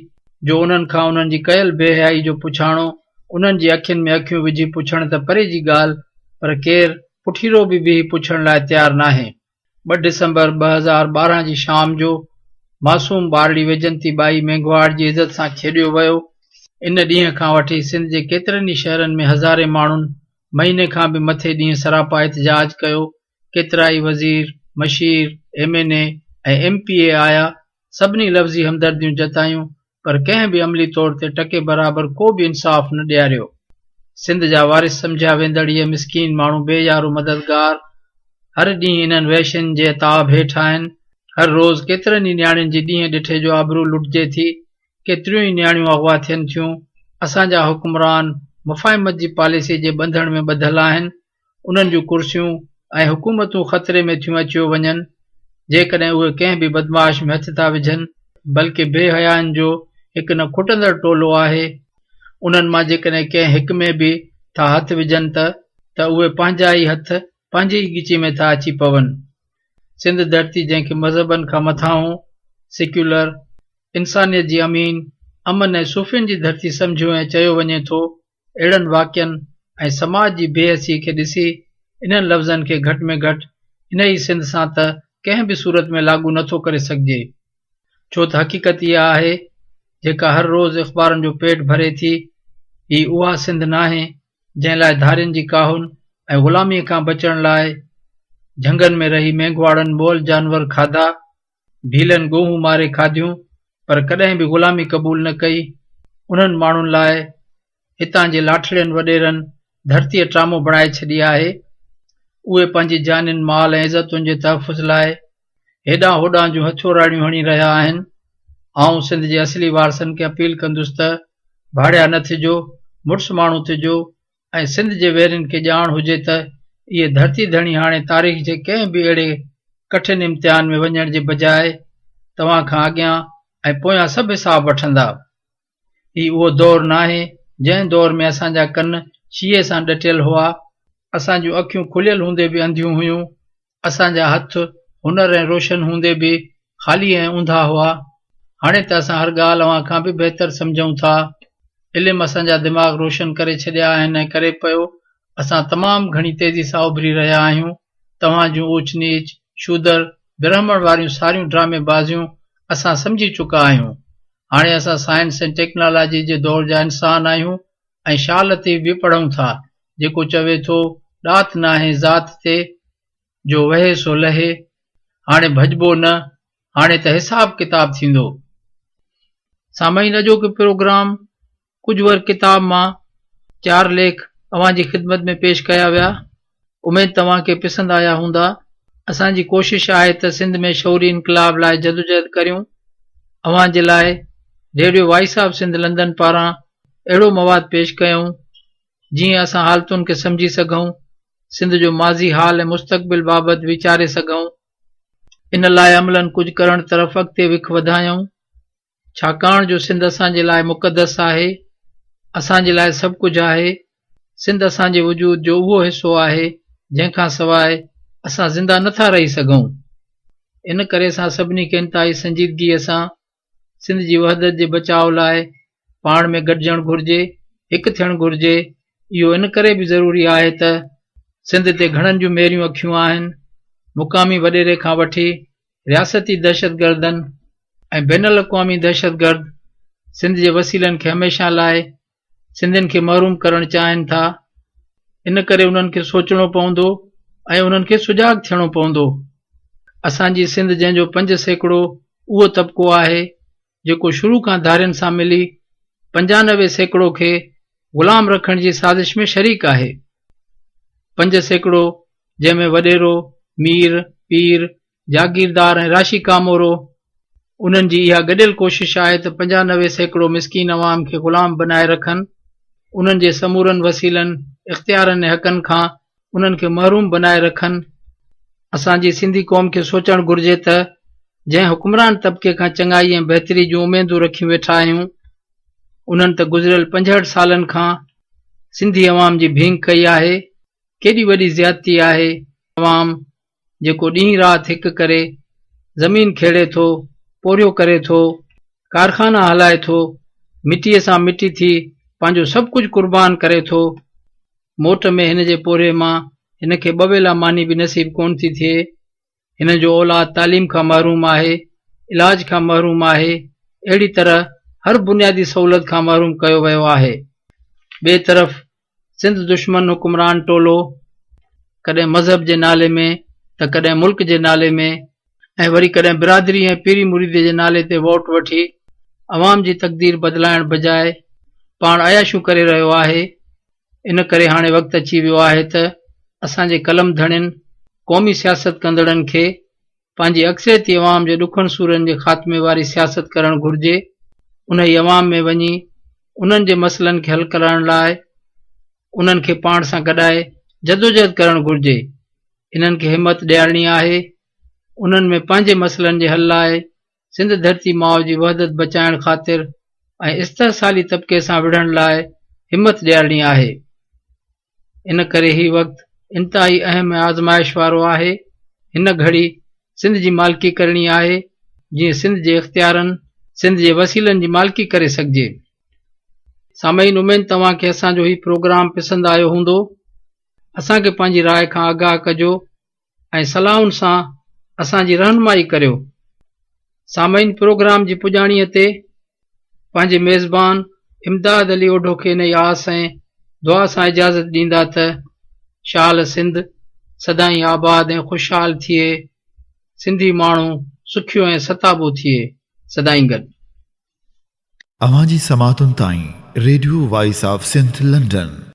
جو انهن کان انهن جي ڪيل بي حيائي جو پڇاڻو انهن جي اکين ۾ اکيون وجهي پڇڻ ته پري جي ڳالهه پر ڪير پٺيرو به بيهي پڇڻ لاء تيار ناهي. 2 ڊسمبر 2012 جي شام جو معصوم ٻارڙي ويجنتي ٻائي مينگهواڙ جي عزت سان کيڏيو ويو. ان ڏينهن کان وٺي سنڌ جي ڪيترن ئي شهرن ۾ هزارين ماڻهن مهيني کان به مٿي ڏينهن سراپا احتجاج ڪيو، ڪيترائي وزير، مشير، M N A ۽ M P A آيا، سڀني لفظي همدرديون جتايون پر ڪنهن به عملي طور تي ٽڪي برابر ڪو به انصاف نه ڏياريو. سنڌ جا وارث سمجهيا ويندڙ اهي مسڪين ماڻهو بي يارو مددگار هر ڏينهن انهن وحشين جي عتاب هيٺ آهن. هر روز ڪيترن ئي نياڻين جي ڏينهن ڏٺي جو آبرو لٽجي ٿي، ڪيتريون ئي نياڻيون اغوا ٿين ٿيون. اسان جا حڪمران مفاهمت جي پاليسي جي ٻنڌڻ ۾ ٻڌل آهن. انهن جون ڪرسيون ۽ حڪومتون خطري ۾ ٿيون اچيو وڃن، جيڪڏهن اهي ڪنهن به بدمعاش ۾ هٿ ٿا وجهن، بلڪه بي حيائن جو هڪ نه کٽندڙ ٽولو آهي، انهن مان جيڪڏهن ڪنهن هڪ ۾ به ٿا هٿ وجهن ته ته اهي پنهنجا ئي هٿ پنهنجي ئي ڳچي ۾ ٿا اچي پون. سنڌ ڌرتي جنهن کي مذهبن کان مٿانهون، سيڪيولر، انسانيت جي امين، امن ۽ صوفين جي ڌرتي سمجهيو ۽ چيو وڃي ٿو، اهڙن واقعن ۽ سماج جي بي حسي کي ڏسي انهن لفظن کي گهٽ ۾ گهٽ انهيء سنڌ سان ته ڪنهن به صورت ۾ لاڳو نه ٿو ڪري سگهجي. ڇو ته حقيقت اها آهي جيڪا هر روز اخبارن جو پيٽ ڀري ٿي، هي اها سنڌ ناهي جنهن لاء ڌارين جي ڪاهن ۽ غلاميء کان بچڻ لاء جهنگن ۾ رهي مينگهواڙن مئل جانور کاڌا، ڀيلن ڳوهون ماري کاڌيون پر ڪڏهن به غلامي قبول نه ڪئي. انهن ماڻهن لاء هتان جي لاٺڙين وڏيرن ڌرتيء ٽرامو بڻائي ڇڏي آهي. اهي پنهنجي جانين، مال ۽ عزتن جي تحفظ لاء هيڏانهن هوڏانهن جون هٿوراڙيون هڻي رهيا آهن. آئون سنڌ جي اصلي وارثن کي اپيل ڪندس ته ڀاڙيا نه ٿجو، مڙس ماڻهو ٿجو ۽ سنڌ جي ويرين کي ڄاڻ هجي ته اهي ڌرتي ڌڻي هاڻي تاريخ جي ڪنهن به اهڙي ڪٺن امتحان ۾ وڃڻ جي بجاء توهان کان اڳيان ۽ پويان سڀ حساب وٺندا. هي اهو دور ناهي جنهن دور ۾ اسان جا ڪن شيهي سان ڏٽيل هئا، اسان جون اکيون کليل هوندي به انڌيون هيون، اسان جا هٿ هنر ۽ روشن هوندي به خالي ۽ اونڌا هئا. هاڻي ته اسان هر ڳالهه اوهان کان به بهتر سمجهون ٿا. علم اسان جا دماغ روشن ڪري ڇڏيا آهن ۽ ڪري پيو. اسان تمام گهڻي تيزي سان اڀري رهيا آهيون. توهان جون اوچ نيچ، شودر، برهمڻ واريون ساريون ڊرامي بازيون اسان سمجهي چڪا آهيون. هاڻي اسان سائنس ۽ ٽيڪنالاجي جي دور جا انسان آهيون ۽ شاهه لطيف به پڙهون ٿا، جيڪو چوي ٿو، ڏات ناهي ذات تي، جو وهي سو لهي، هاڻي ڀڄبو نه، هاڻي ته حساب ڪتاب ٿيندو. سامعين اڄوڪي پروگرام ڪجهه ور ڪتاب مان چار ليک اوهان جي خدمت ۾ پيش ڪيا ويا، اميد ته اوهان کي پسند آيا هوندا. اسان جي ڪوشش آهي ته سنڌ ۾ شعوري انقلاب لاء جدوجهد ڪريون. اوهان جي لاء radio voice of Sindh London پاران اهڙو مواد پيش ڪيون جيئن اسان حالتن کي سمجهي سگهون، سنڌ جو ماضي، حال ۽ مستقبل بابت ويچاري سگهون. ان لاء عملاً ڪجهه ڪرڻ طرف اڳتي وک وڌايون. ڇاڪاڻ جو سنڌ اسان جي لاء مقدس آهي، اسان جي لاء سڀ ڪجهه آهي. سنڌ اسان جي وجود جو اهو حصو آهي، جنهن کان سواء اسان زنده نه ٿا رهي سگهون. ان ڪري اسان سڀني کي انتهائي سنجيدگيء سان سنڌ جي وحدت جي بچاء لاء پاڻ ۾ گڏجڻ گهرجي، هڪ ٿيڻ گهرجي. اهو ان ڪري به ضروري آهي ته سنڌ تي گهڻن جون ميريون اکيون آهن، مقامي وڏيري کان وٺي رياستي دهشتگردن ۽ بين الاقوامي دهشتگرد سنڌ جي وسيلن کي هميشه لاء سنڌين کي محروم ڪرڻ چاهين ٿا، ان ڪري انهن کي سوچڻو پوندو ۽ انهن کي سجاڳ ٿيڻو پوندو. اسان جي سنڌ جنهن جو 5% اهو طبقو آهي، جيڪو شروع کان ڌارين سان ملي 95% کي غلام رکڻ جي سازش ۾ شريڪ آهي. 5% جنهن ۾ وڏيرو، مير، پير، جاگيردار ۽ راشي ڪامورو، انهن جي اها گڏيل ڪوشش آهي ته 95% مسڪين عوام کي غلام بنائي رکن، انهن جي سمورن وسيلن، اختيارن ۽ حقن کان انهن کي محروم بنائي رکن. اسان جي سنڌي قوم کي سوچڻ گهرجي ته جنهن حڪمران طبقي کان چڱائي ۽ بهتري جون اميدون رکيون ويٺا آهيون، انهن ته گذريل 65 سالن کان سنڌي عوام جي ڀينگ ڪئي آهي، ڪيڏي وڏي زيادتي آهي، عوام جيڪو ڏينهن رات هڪ ڪري زمين کيڙي ٿو، پورهيو ڪري ٿو، ڪارخانا هلائي ٿو، مٽيء سان مٽي ٿي پنهنجو سڀ ڪجهه قربان ڪري ٿو، موٽ ۾ هن جي پورهيي مان هن کي ٻه ويلا ماني به نصيب ڪونه ٿي ٿئي. هن جو اولاد تعليم کان محروم آهي، علاج کان محروم آهي، اهڙي طرح هر بنيادي سهولت کان محروم ڪيو ويو آهي. ٻئي طرف سنڌ دشمن حڪمران ٽولو ڪڏهن مذهب جي نالي ۾ ته ڪڏهن ملڪ جي نالي ۾ ۽ وري ڪڏهن برادري ۽ پيري مريدي جي نالي تي ووٽ وٺي عوام جي تقدير بدلائڻ بجاء پاڻ عياشيون ڪري رهيو آهي. ان ڪري هاڻي وقت اچي ويو آهي ته اسان جي قلم ڌڻين، قومي سياست ڪندڙن کي پنهنجي اڪثريتي عوام جي ڏکن سورن جي خاتمي واري سياست ڪرڻ گهرجي، انهي عوام ۾ وڃي انهن جي مسئلن کي حل ڪرائڻ لاء انهن کي پاڻ سان گڏائي جدوجهد ڪرڻ گهرجي، انهن کي همت ڏيارڻي آهي، انهن ۾ پنهنجي مسئلن جي حل لاء سنڌ ڌرتي ماء جي وحدت بچائڻ خاطر ۽ استحصالي طبقي سان وڙهڻ لاء همت ڏيارڻي آهي. ان ڪري هي وقت انتهائي اهم ۽ آزمائش وارو آهي. هن گهڙي سنڌ جي مالڪي ڪرڻي آهي، جيئن سنڌ جي اختيارن، سنڌ جي وسيلن جي مالڪي ڪري سگهجي. سامعين اميد توهان کي اسان جو هي پروگرام پسند آيو هوندو. اسان کي پنهنجي راء کان آگاهه ڪجو. ۽ صلاحن سان اسان جي رهنمائي ڪريو. سامعين پروگرام جي پڄاڻيء تي پنهنجي ميزبان امداد علي اوڍو کي انهي آس ۽ دعا سان اجازت ڏيندا ته شال سنڌ سدائين آباد ۽ خوشحال ٿئي، سنڌي ماڻهو سکيو ۽ ستابو ٿئي. سدائين گڏ. اوهان جي سماعتن تائين radio voice of Sindh London.